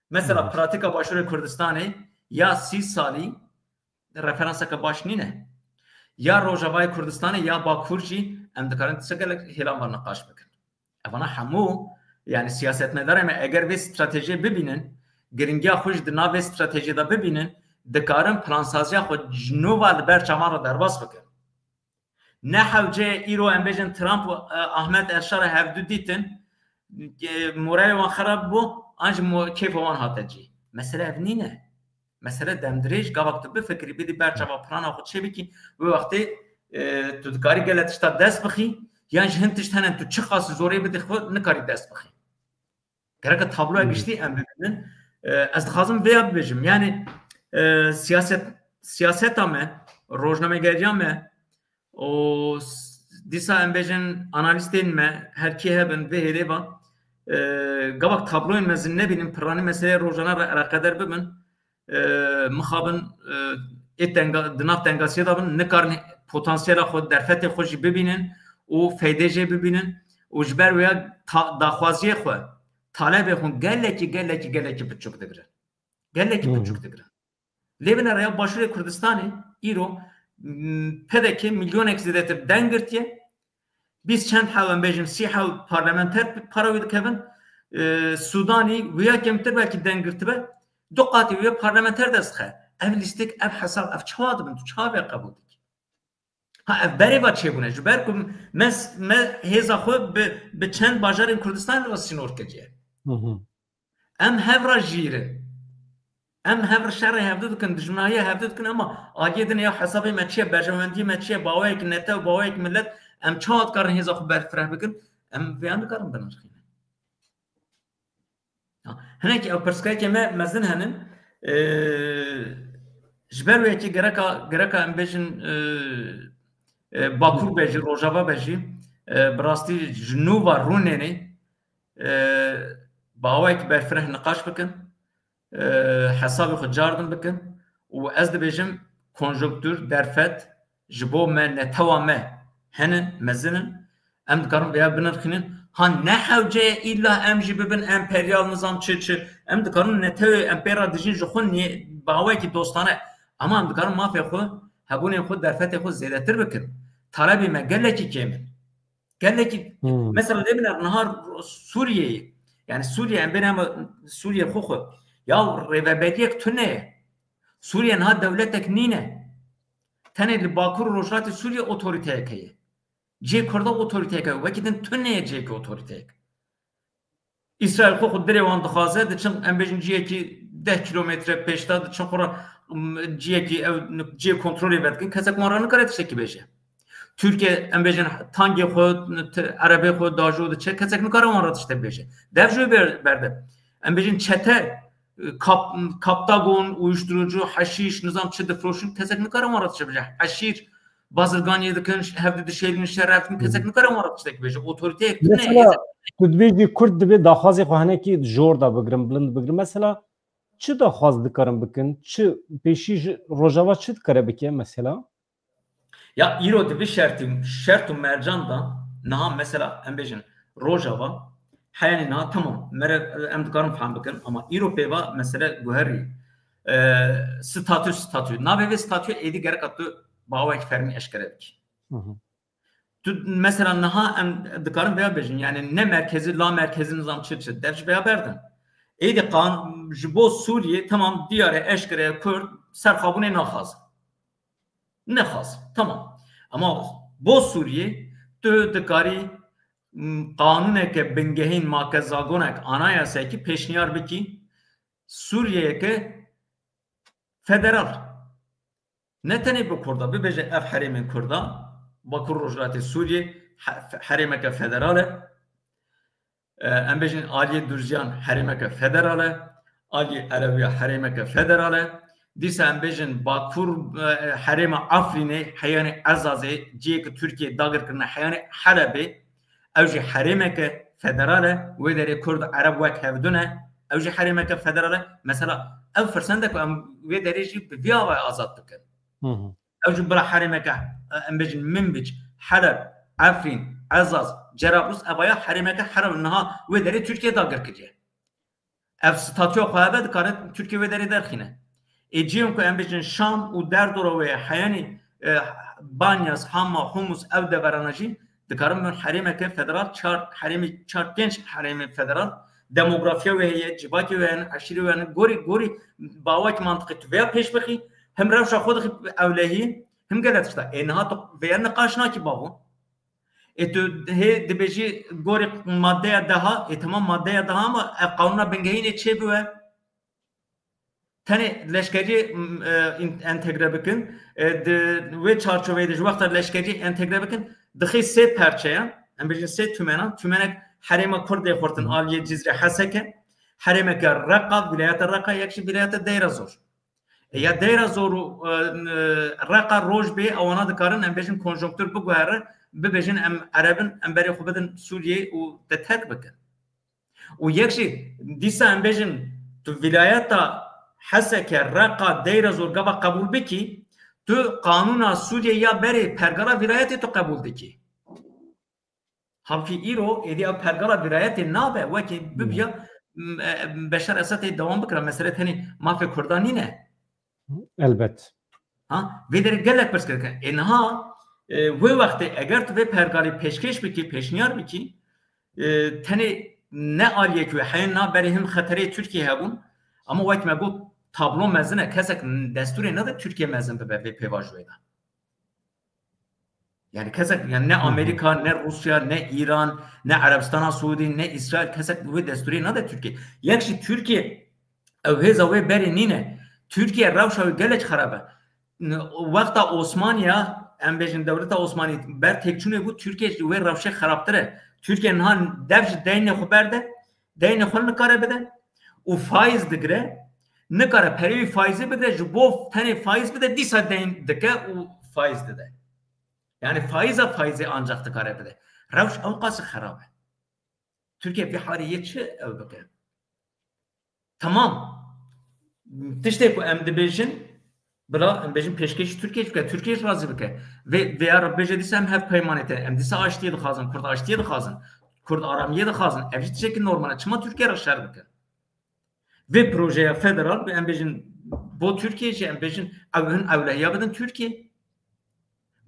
Mesela Hı hı. Pratîka Başûrê Kurdistanê ya sî salî referanseke baş nîne. Ya Rojavayê Kurdistanê ya Bakur jî em dikarin tiştek gelek hêlan ve niqaş bikin. Evana hemû, yani siyasetmedarê me eger vê stratejiyê bibînin, giringiya xwe jî di nav vê stratejiyê de bibînin, dikarin plansaziya xwe ji nû ve li ber çavan re derbas bikin. Ne hewce îro em bêjin Trump û, e, Ahmet Erşara hevdu dîtin, e, moralê wan xerab bû, an jî mo-, kêfa wan hate cî. Mesele ev nîne. Mesele demdirêj, gavak tu bifikirî, bidî ber çava plana xwe çêbikî, wê wextê, e, tu dikarî gele tişta dest bixî, yan ji hin tişt hene tu çiqas zorê bidî xwe nikarî dest bixî. Gereke tabloya Hı hı. giştî em bibînin. E, ez dixwazim vêya bibêjim. Yani, e, siyaset, siyaseta me, rojnamegeriya me û s-, dîsa em bêjin analîstên me, her kê hebin vê hêlê va, e, gavak tabloyên mezin nebînin, piranî meseleyê rojane re eleqeder bibin. E, mixabin, e, ê tenga-, di nav tengasiyê de bin, nikarin potansiyela xwe, derfetê xwe jî bibînin û feydê jê bibînin û ji ber wê ya ta-, daxwaziyê xwe, talebê xwe gelekî, gelekî, gelekî biçûk digirin. Gelekî Hı hı. biçûk digirin. Lê binêre ya Başûrê Kurdistanê îro, m, P D K milyonek zêdetir deng girtiye. Bîst çend hew, em bêjin sî hew parlamenter para wî dikevin. E, Sudanî wiya kêmtir belkî deng girtibe. Du qatî wê parlamenter dest dixe. Ev lîstik, ev hesab, ev çawa dibin? Tu çawa vê qebûl dikî? Ha, ev berê va çêbûne. Ji ber ku me, me hêza xwe bi, bi çend bajarên Kurdistanê re sînor kiriye. Hı hı. Em hev re jîrin. Em hev re şerê hevdu dikin, dijminahiya hevdu dikin, ema aliyê din ya hesabê me çi ye, berjewendiyê me çi ye, baweyek netew, baweyek millet, em çawa dikarin hêza xwe berfireh bikin? Em vêyan dikarin binirxînin. Ha, hinek ew pirsgirêkê me mezin henin. Ee, ji ber wê yekê gereka, gereka em bêjin, ee, ee, Bakur bejî, Rojava bejî, ee, bi rastî ji nû ve rûnênê, e, bi awayekî berfireh niqaş bikin, e, hesabê xwe cardin bikin û ez dibêjim konjonktur, derfet ji bo me, netewa me hene, mezin in. Em dikarin vêya binirxînin. Ha, ne hewce ye îlla em jî bibin emperyal, nizam çi çi. Em dikarin netewê em pê re dijîn ji xwe nê-, bi awayekî dostane. Ama em dikarin mafê xwe, hebûnên xwe, derfetê xwe zêdetir bikin. Talebê me gelekî kêm in. Gelekî, Hmm. mesela lê bine niha Sûriyeyê, yani Sûriye, em bêne em Sûriye xwe xwe. Ya rêveberiyek tune ye. Sûriye niha dewletek nîne. Tenê li Bakur û Rojhilatê Sûriye otoriteyek heye. Cihê Kurda otoriteyek heye. Wekî din tune ye cihekî otoriteyek. Îsraîl xwe xwe dirê wan dixwaze, diçin, em bêjin, ciyekî deh kîlometre pêş de, diçin xwe re, m, ciyekî ew, ciyê kontrolê vedikin, kesek wan re nikare tiştekî bêje. Tirkiye, em bêjin, tankê xwe, t-, erebê xwe dajo diçe, kesek nikare wan re tiştek bêje. Dev ji wê ber-, berde. Em bêjin çete, kap-, kaptagon, uyuşturucu, heşîş, nizam çi difiroşin, kesek nikare wan re tiştek bêje. Heşîr, bazirganiyê dikin, hev di dişêlin, şeref dikin, kesek nikare wan re tiştek bêje. Otoriteyek tune Mesela, hêzek. Tu dibêjî Kurd dibê daxwazê xwe hinekî jor da bigirin, bilind bigirin. Mesela, çi daxwaz dikarin bikin? Çi pêşî ji Rojava çi dikare bike mesela? Ya îro di vî şertî, şert û mercan da niha mesela em bêjin Rojava, heyanî niha tamam, mere em dikarin fehm bikin, ama îro pêva mesele guherî, e, statü, statü. Navê vê statüyê êdî gereka tu bi awayek fermî eşkere bikî. Hı hı. Tu mesela niha em dikarin vêya bêjin, yani ne merkezî, la merkezî nizam çi çi, dev ji vêya berdin. Êdî qan-, ji bo Sûriyê tamam diyar e, eşkere ye, Kurd serxabûnê naxwazin. Nexwazin. Tamam. Ama bo Sûriyê tu dikarî, m, qanûneke bingehîn, makezagonek, anayasekî pêşniyar bikî Sûriyeyeke federal. Ne tenê bi Kurda, bibêje ev herêmên Kurda, Bakur Rojhilatê Sûriyê he-, herêmeke federal e. E, em bêjin aliyê Durziyan herêmeke federal e, aliyê Erewiya herêmeke federal e. Dîsa em bêjin Bakur, e, herêma Afrînê, heyanê Ezazê, cihê ku Tirkiye dagir kirine, heyanê Helebê, ew jî herêmeke federal e. Wê derê Kurd, Ereb wek hevdû ne, ew jî herêmeke federal e. Mesela ev firsend e ku em wê derê jî bi vî avayê azad bikin. Hı hı. Ew jî bira herêmeke, em bêjin Minbic, Heleb, Efrîn, Ezaz, Cerablus, evaya herêmeke herem niha wê derê Tirkiye dagir kiriye. Ev statûya xwe hebe dikare Tirkiye wê derê derxîne. Ê cihên ku em bêjin Şam û derdora wê heyanî, e, Banyas, Hama, Humus, ev deverana jî dikarin bin herêmeke federal, çar herêmî, çar pênc herêmê federal, demografiya wê heye, civakê wê hene, eşîrê wê hene, gorî, gorî bawek mantiqê tu vêya pêş bixî, him rewşa xwe dixî ewlehî, him gelek tişta. Ê niha tu vêya niqaş nakî bavo. Ê tu hê dibêjî gorî maddeya deha, ê tamam maddeya deha ama ev qanûna bingehînê çê biwe. Tenê leşkeriyê, m, e, in-, entegre bikin. E, di wê çarçoveyê de ji wexta leşkeriyê entegre bikin, dixê sê perçeyan, em bêjin sê tûmenan, tûmenek herêma Kurd dê xurtin, Hı. aliyê Cizre Heseke, herêmeke Reqa, vilayeta Reqa, yek jî vilayeta Deyra Zor. E, ya Deyra Zor û, e, e, Reqa roj bê, ewana dikarin, em bêjin konjonktur biguhere, bibêjin em Ereb in, em berê xwe bidin Sûriyê û te terk bikin. Û yek jî dîsa em bêjin, tu vilayeta Heseke, Reqa, Deyra Zor gava qebûl bikî, tu qanûna Sûriyê ya berê pergala vilayetê tu qebûl dikî. Halkî îro êdî ew pergala vilayetê nabe, wekî Hmm. bibiya, m, e, Beşar Esed ê dewam bikira. Mesele tenê mafê Kurdan nîne. Elbet. Ha, vê derê gelek pirsgirêk e. Ê niha, e, wê wextê eger tu vê pergalê pêşkêş bikî, pêşniyar bikî, e, tenê ne aliyek wê heye, na berê him xeterê Tirkiye hebûn. Ama wek me got, tablo mezin e. Kesek destûrê nede Tirkiye mezin bibe vê pêvajoyê de. Yani kesek, yani ne Hı hı. Amerika, ne Rusya, ne İran, ne Arabistana Suudi, ne İsrail, kesek wê destûrê nade Tirkiye. Yek jî Tirkiye ew hêza wê berê nîne. Tirkiye rewşa wê gelek xerab e. N-, wexta Osmaniya, em bêjin dewleta Osmanî ber têkçûnê bû, Tirkiye ji wê rewşê xerabtir e. Tirkiye niha dev ji deynê xwe berde, deynê xwe nikare bide û faiz digire, nikare perê wî faizê bigire, ji bo tenê faiz bide, dîsa deyn dike û faiz dide. Yani faiza faizê ancak dikare bide. Rewş ew qas xerab e. Tirkiye vî harî yê çi ew bike? Tamam. Tiştê ku em dibêjin, bila em bêjin pêşkêşî Tirkiye bike, Tirkiye jî razî bike. Vê, vê ya re bêje dîsa em hevpeymanê te, em dîsa aştiyê dixwazin, Kurd aştiyê dixwazin, Kurd aramiyê dixwazin. Ev jî tiştekî normal e. Çima Tirkiye re şer bikin? Vê projeya federal, em bêjin bo Tirkiye jî, em bêjin ew hin ewlehiya bidin Tirkiye.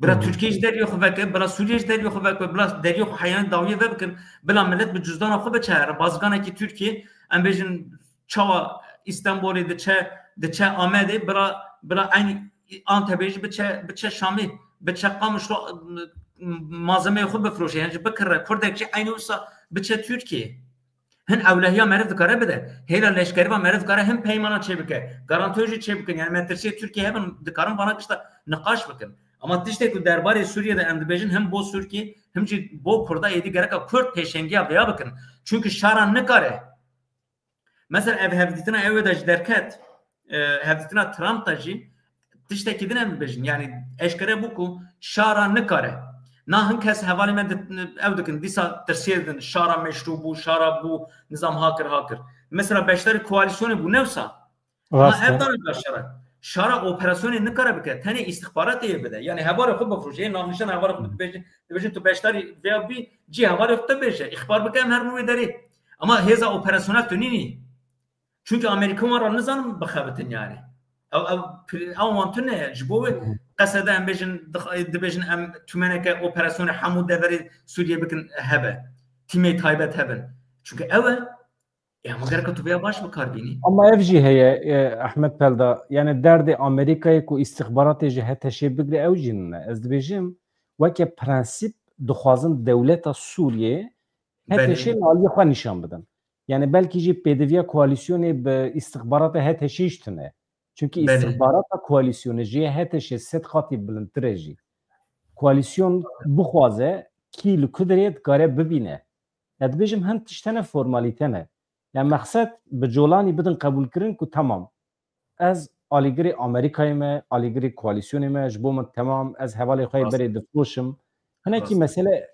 Bira Hı hı. Tirkiye ji deriyê xwe veke, bira Sûriye ji deriyê xwe veke, bira deriyê xwe heyanê dawiyê vebikin, bila millet bi cüzdana xwe biçe here, bazganekî Tirkiye, em bêjin çawa Îstanbulê diçe, diçe Amedê, bira, bira eynî Antepê jî biçe, biçe Şamê, biçe Qamişlo, m-, m-, malzemeyê xwe bifroşe, yani jî bikire, Kurdek jî eynî wisa biçe Tirkiye. Hin ewlehiya meriv dikare bide. Hêla leşkerî ve meriv dikare hin peymana çêbike. Garantiyo jî çêbikin. Yani metirsiyê Tirkiye hebin, dikarin vana tişta niqaş bikin. Ama tiştê ku derbarê Sûriye de em dibêjin, him bo Sûrkî, him jî bo Kurda êdî gereka Kurd pêşengiya vêya bikin. Çünkü şara nikare. Mesela ev hevdîtina ew de ji derket, e, hevdîtina Trump de jî tiştekî din em bibêjin. Yani eşkere bû ku şara nikare. Na hin kes hevalê me di-, ew dikin, dîsa tirsiyê didin, şara meşrû bû, şara bû, nizam hakir hakir. Mesela beşdarî koalîsyonê bû, ne wisa? Rast e. Ev dana şara. Şara operasyonê nikare bike, tenê îstixbaratê yê bide. Yani hevalê xwe bifroşe, yê navnîşan hevalê xwe dibêjin, dibêjin tu beşdarî vêya bî, cî hevalê xwe te bêje, îxbar bike em herin wê derê. Ama hêza operasyonel tu nînî. Çünkü Amerîka wan re nizanin bixebitin yani. Ew, ew, ew wan tune ye. Ji bo wê Hı hı. qesede em bêjin, dix-, dibêjin em tümeneke operasyonê hemû deverê Sûriye bikin hebe. Tîmê taybet hebin. Çünkü ew e. E, ama gereka tu vêya baş bi kar bînî. Ama ev jî heye, e, Ahmet Pelda. Yani derdê Amerîkayê ku îstixbaratê ji HTŞ'ê bigre ew jî nine. Ez dibêjim, weke prensîp dixwazin dewleta Sûriye Belê. HTŞ'ê li aliyê xwe nîşan bidin. Yani belkî jî pêdiviya koalîsyonê bi îstixbarata HTŞ'ê jî tune. Çunkî Belê. îstixbarata koalîsyonê jê hete şêst sed qatî bilindtir e jî. Koalîsyon bixwaze kî li ku derê dikare bibîne. Ez dibêjim hin tişt hene formalîte ne. Yani mexsed bi Colanî bidin qebûlkirin ku temam. Ez alîgirê Amerîkayê me, alîgirê koalîsyonê me, ji bo min temam, ez hevalê xwe yê Rast. berê difroşim. Hinekî Rast. mesele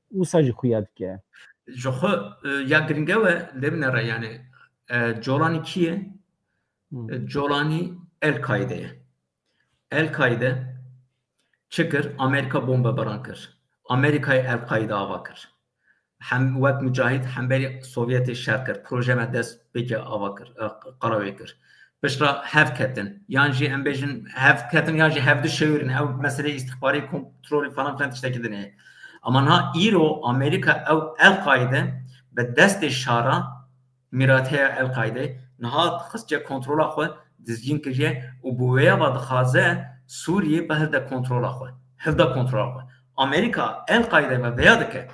wisa jî xuya dike. Ji xwe, e, ya giringe we lê binere yani, e, Colanî kî ye? Hmm. E, Colanî El-Kaîde ye. El-Kaîde çi kir? Amerîka bombebaran kir. Amerîkayê El-Kaîde ava kir. Hem wek mucahid, hem berî Sovyetê şer kir. Proje me dest pêke ava kir, e, qara wê kir. Piştre hev ketin. Yan jî em bêjin hev ketin, yan jî hev dişewirin. Ew meseleyê îstixbarî, kontrolî falan filan tiştekî din heye. Ama niha îro Amerîka ew El-Kaîde bi destê şara mîrateya El-Kaîde niha xist cem kontrola xwe, dizgîn kiriye û bi wêya ve dixwaze Sûriyê bihilde kontrola xwe. Hilda kontrola xwe. Amerîka El-Kaîde ve vêya dike.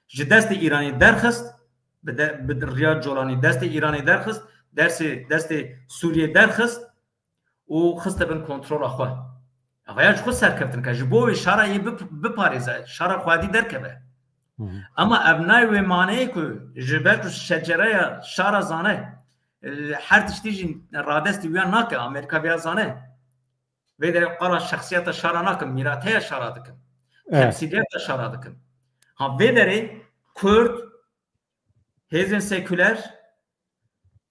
Ji destê Îranê derxist, bi de, bi riya Colanî destê Îranê derxist, dersê, destê Sûriyê derxist û xiste bin kontrola xwe. Ev ya ji xwe serkeftin ke ji bo wê şara yê bip-, biparêze, şara xwedî derkeve. Hı hı. Ama ev nayê wê maneyê ku ji ber ku şecereya şara zane, e, her tiştî jî radestî wîya nake, Amerîka vêya zane. Vê derê qala şexsiyeta şara nakim, mîrateya şara dikim. Evet. Temsîliyeta şara dikim. Ha vê derê Kurd, hêzên seküler,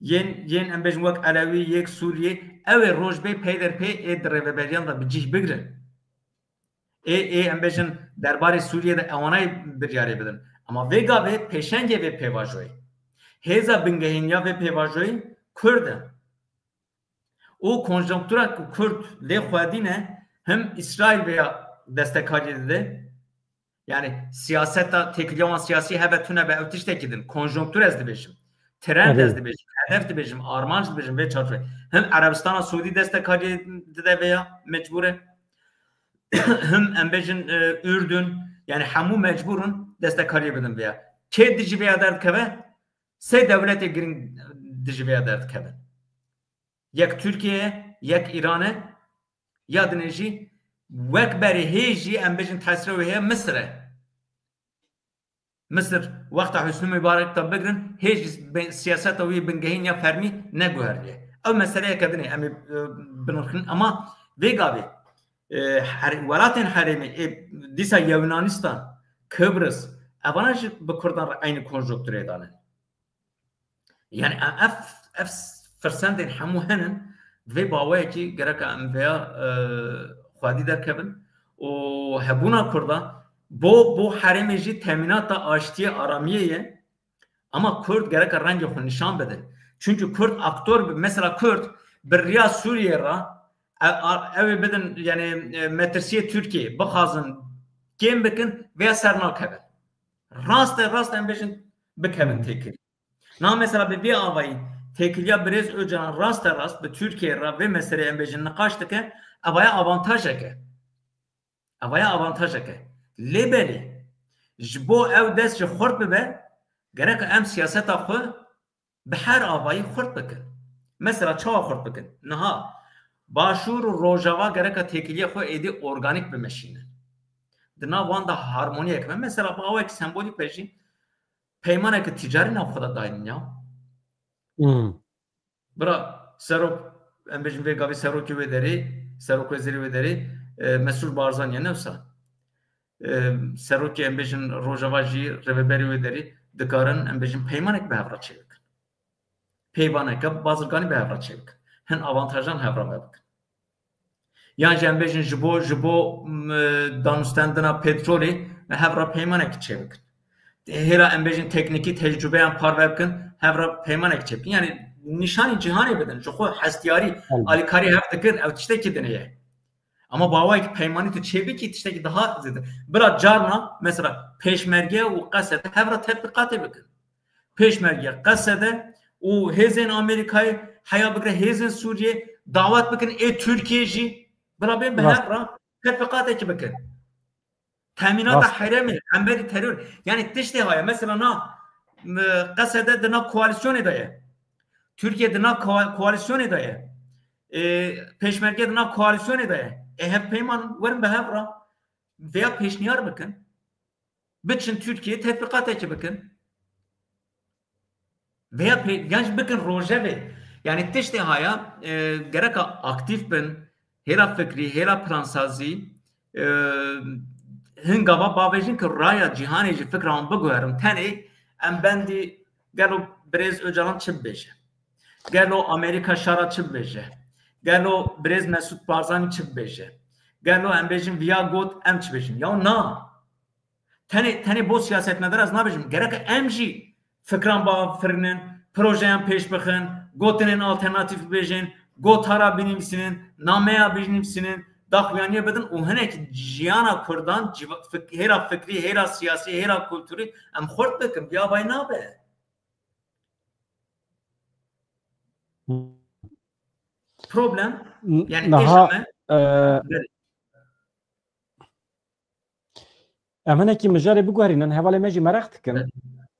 yên, yên em bêjin wek Elewî, yek Sûriyê, ew ê roj bê peyderpey ê di rêveberiyan de bi cih bigrin. Ê, ê em bêjin derbarê Sûriyê de ewanayê biryarê bidin. Ama vê gavê pêşengê vê pêvajoyê, hêza bingehîn ya vê pêvajoyê Kurd e. Û konjonktura ku Kurd lê xwedî ne, him Îsraîl vêya destekariyê dide. Yani siyaseta têkiliya wan siyasî hebe tune be, ew tiştekî din. Konjonktur ez dibêjim. Trend Erê. ez dibêjim. Hedef dibêjim. Armanc dibêjim vê çarçovê. Him Erebistana Sûdî destekariyê dide vêya, mecbûr e. Him em bêjin, e, Ürdün. Yani hemû mecbûr in destekariyê bidin vêya. Kê dijî vêya derdikeve? Sê dewletê giring dijî vêya derdikevin. Yek Tirkiye, yek Îran e, ya dinê jî wek berê hê jî em bêjin tesîra wê heye Misir e. Misir wexta Hüsnü Mübarek de bigrin, hê jî be-, siyaseta wî bingehîn ya fermî neguheriye. Ew meseleyeke din e, em ê, e, binirxin. Ama vê gavê, e, her-, welatên herêmê, e, dîsa Yewnanistan, Kıbrıs, evana jî bi Kurdan re eynî konjonkturê de ne. Yani ev, ev firsendên hemû hene, vê baweyekî gereka em vêya, e, xwedî derkevin û hebûna Kurda bo, bo herêmê jî temînata aştiyê, aramiyê ye. Ama Kurd gereka rengê xwe nîşan bide. Çünkü Kurd aktor bi, mesela Kurd bi riya Sûriyê re, e, a, ew ê bidin, yani, e, metirsiyê Tirkiyê, bixwazin kêm bikin, vêya ser nakeve. Rast e, rast em bêjin bikevin têkilî. Na mesela bi vê avayî têkiliya birêz Ocalan raste rast bi Tirkiyê re vê meseleyê em bêjin niqaş dike, evaya avantajek e. Evaya avantajek e. Lê belê ji bo ew dest ji xurt bibe, gerek em siyaseta xwe bi her avayî xurt bikin. Mesela çawa xurt bikin? Niha Başûr û Rojava gereka têkiliyê xwe êdî organîk bimeşînin. Di nav wan de harmoniyek me. Mesela bi awayek sembolîk be jî peymaneke ticarî nav xwe de daynin ya. Hmm. Bira serok, em bêjin vê gavê serokê wê derê, serokwezîrê wê derê, e, Mesrûr Barzanî ye, ne wisa? E, serokê, em bêjin, Rojava jî, rêveberê wê derê dikarin, em bêjin, peymanek bi hev re çêbikin. Peyvaneke bazirganî bi hev re çêbikin. Hin avantajan hev re vebikin. Yan jî em bêjin ji bo, ji bo, m, danûstendina petrolê me hev re peymanekî çêbikin. Hêla em bêjin teknîkî tecrûbeyan parve bikin, hev re peymanekî çêbikin. Yani nîşanî cîhanê bidin, ji xwe hestiyarî, Elbet. alîkarî hev dikin, ew tiştekî din heye. Ama bi awayekî peymanî tu çêbikî tiştekî daha zêde. Bira carna mesela pêşmerge û Qesede hev re tetbîqatê bikin. Pêşmerge, Qesede û hêzên Amerîkayê heya bigire hêzên Sûriyê dawet bikin, ê Tirkiyê jî bila bên bi Rast. hev re tetbîqatekî bikin. Temînata Rast. herêmê, hemberî teror. Yani tiştê haya. Mesela na, m, Qesede di nav koalîsyonê de ye. Tirkiye di nav koa-, koalîsyonê de ye. E, pêşmerge di nav koalîsyonê de ye. E, hevpeyman werin bi hev re veya pêşniyar bikin. Biçin Tirkiyeyê tetbîqatekî bikin. Veya pê-, yan jî bikin rojevê. Yani tiştê haya, e, gereka aktif bin, hêla fikrî, hêla plansazî, e, hin gava bavêjin ki raya cîhanê jî fikra wan biguherin. Tenê em bendî gelo birêz Ocalan çi bibêje? Gelo Amerîka şara çi bibêje? Gelo birêz Mesûd Barzanî çi bibêje? Gelo em bêjin viya got, em çi bêjin? Ya na. Tenê, tenê bo siyasetmedar ez nabêjim. Gerek em jî fikran bafirinin, projeyan pêş bixin, gotinên alternatîf bibêjin, gotara binivîsinin, nameya binivîsinin, daxuyaniyê bidin û hinek jiyana Kurdan, civa-, fik-, hêla fikrî, hêla siyasî, hêla kulturî em xurt bikin. Vî avayî nabe. Problem, yani niha, êşa me, e, Em hinekî mijarê biguherînin, hevalê me jî mereq dikin. Evet.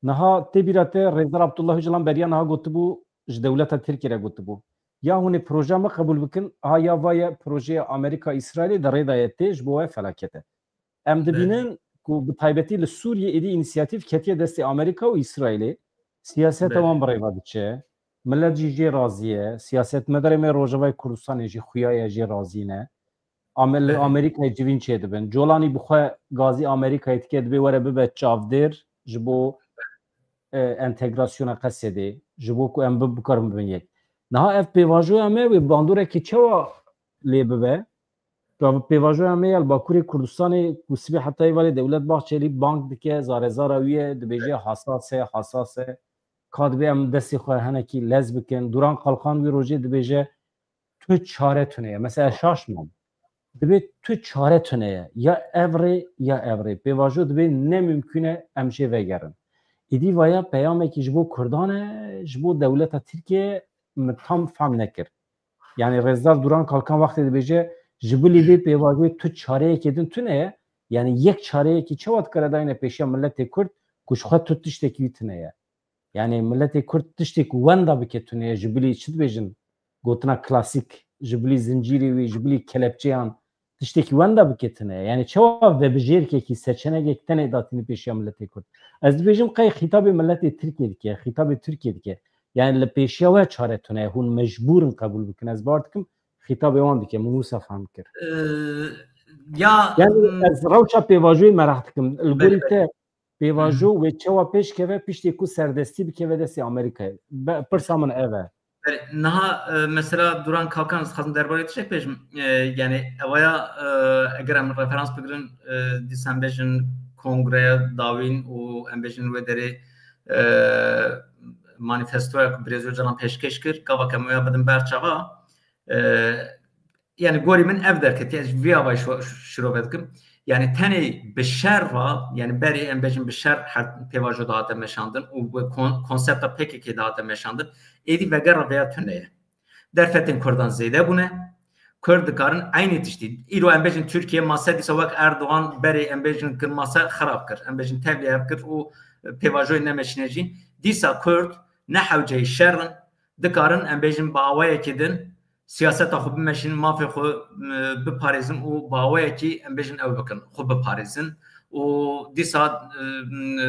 Niha tê bîra te Rêzdar Abdullah Ocalan beriya niha gotibû, ji dewleta Tirkiyê re gotibû. Ya hûn ê projeya me qebûl bikin, ha ya va ye projeya Amerîka Îsraîlê di rê de ye tê, ji bo we felaket e. Em Evet. dibînin ku bi taybetî li Sûriyê êdî înîsiyatîf ketiye destê Amerîka û Îsraîlê. Siyaseta Evet. wan bi rê ve diçe. Milet jî jê razî ye. Siyasetmedarê me Rojavayê Kurdistanê jî xuya ye, jê razî ne. Amer-, li Belê. Amerîkayê civîn çêdibin. Colanî bi xwe gazî Amerîkayê dike, dibê were bibe çavdêr ji bo, e, entegrasyona Qesedê, ji bo ku em bi-, bikarin bibin yek. Niha ev pêvajoya me wê bandorekî çawa lê bibe? Pêva-, pêvajoya me ya li Bakurê Kurdistanê ku sibê heta êvarê Dewlet Bahçelî bang dike, zarezara wî ye, dibêje hasas e, hasas e. Ka dibê em destê xwe hinekî lez bikin. Duran Kalkan wî rojê dibêje, tu çare tune ye. Mesela şaş mam. Dibê tu çare tune ye. Ya ev rê, ya ev rê. Pêvajo dibê ne mimkun e em jê vegerin. Îdî vaya peyamekî ji bo Kurdan e, ji bo dewleta Tirkiye min tam fehm nekir. Yani Rêzdar Duran Kalkan wextê dibêje, ji bilî vê pêvajoyê tu çareyekê din tune ye. Yani yek çareyekî çawa dikare dayne pêşiya miletê Kurd ku ji xwe tu tiştekî wî tune ye. Yani miletê Kurd tiştê ku wenda bike tune ye, ji bilî çi dibêjin, gotina klasîk, ji bilî zincîrê wî, ji bilî kelepçeyan, tiştekî wenda bike tune ye. Yani çawa vebijêrkekî, seçenegek tenê datînî pêşiya miletê Kurd? Ez dibêjim qey xîtabê miletê Tirkiyê dike, xîtabê Tirkiyê dike. Yani li pêşiya we çare tune ye, hûn mecbûr in qebûl bikin. Ez bawer dikim xîtabê wan dike, min wisa fehm kir. Ee, ya, Yani hmm, ez rewşa pêvajoyê meraq dikim. Li Belê, gorî belê. te pêvajo Hı hı. wê çawa pêş keve piştî ku serdestî bikeve destê Amerîkayê? Be-, pirsa min ev e. Belê, niha, e, mesela Duran Kalkan ez dixwazim derbarê tiştek bêjim. E, yani evaya, e, eger em referans bigirin, e, dîsa em bêjin kongreya dawîn û em bêjin wê derê, e, manîfestoya ku Birêz Ocalan pêşkêş kir, gava ke em wê ya bidin ber çava, e, yani gorî min ev derketiye, ez vî avayî şo-, şirove dikim. Yani tenê bi şer va, yani berê em bêjin bi şer her pêvajo dihate meşandin û bi kon-, konsepta P K K dihate meşandin, êdî vegera vêya tune ye. Derfetên Kurdan zêde bûne. Kurd dikarin eynî tiştî. Îro em bêjin Tirkiye mase dîsa wek Erdogan berê em bêjin kir mase xirab kir. Em bêjin tevlî hev kir û pêvajoyê nemeşîne jî. Dîsa Kurd ne hewceyî şer in. Dikarin em bêjin bi awayekê din siyaseta xwe bimeşînin, mafê xwe, e, biparêzin û bi awayekî em bêjin ew bikin, xwe biparêzin û dîsa, e, e,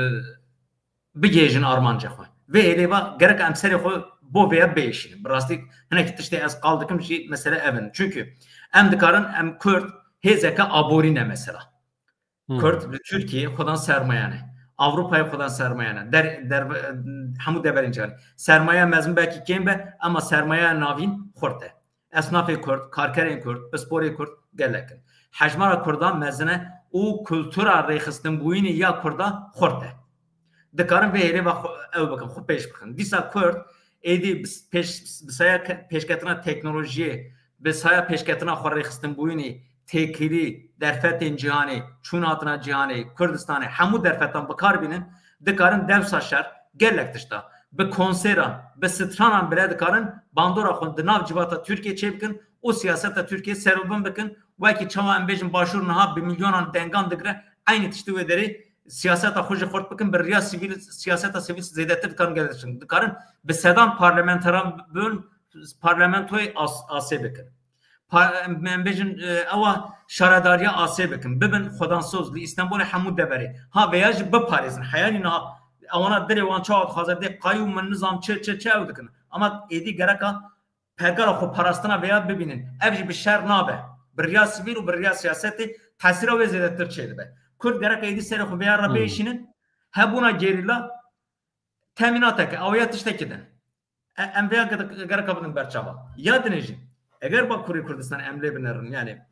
bigihêjin armanca xwe. Vê hêlê va gerek em serê xwe bo vêya biêşînin. Bi rastî hinekî tiştê ez qal dikim jî mesele ev in. Çunkî em dikarin em Kurd hêzeke aborî ne mesela. Hmm. Kurd li Tirkiyeyê xwedan sermaye ne. Ewropayê xwedan sermaye ne. Der-, der-, hemû deverên cîhanê. Sermayeya mezin belkî kêm be, ema sermayeya navîn xurt e. Esnafê Kurd, karkerên Kurd, pisporê Kurd gelek in. Hejmara Kurdan mezin e û kultura rêxistinbûyînê ya Kurda xurt e. Dikarin vê hêlê ve xwe, ew bikin, xwe pêş bixin. Dîsa Kurd êdî bi s-, pêş, bi saya ke-, pêşketina teknolojiyê, bi saya pêşketina xwe rêxistinbûyînê, têkilî, derfetên cîhanê, çûn hatina cîhanê, Kurdistanê, hemû derfetan bi kar bînin, dikarin dewsa şer gelek tişta. Bi konseran, bi stranan bile dikarin bandora xwe di nav civata Tirkiyê çêbikin û siyaseta Tirkiyê serûbin bikin. Wekî çawa em bêjin Başûr niha bi milyonan dengan digire, eynî tiştî wê derê siyaseta xwe jî xurt bikin, bi riya sivîl, siyaseta sivîl zêdetir dikarin gelek tiştin. Dikarin bi sedan parlamenteran bin, parlamentoyê as-, asê bikin. Pa-, em, em bêjin, e, ewa şaredariya asê bikin. Bibin xwedansoz li Îstanbulê hemû deverê. Ha, veya jî biparêzin. Heyanî niha ewana dilê wan çawa dixwaze dê qayû min nizam çi, çi, çi ew dikin. Ama êdî gereka pergala xwe parastina veya bibînin. Ev jî bi şer nabe. Bi riya sivîl û bi riya siyasetê tesîra wê zêdetir çêdibe. Kurd gereka êdî serê xwe veya re Hmm. bêşînin. Hebûna gerîla temînateke, awiya tiştekî din. E, em vêya ge-, gereka bidin berçava. Ya dinê jî, eger Bakurê Kurdistan em lê binerin, yani,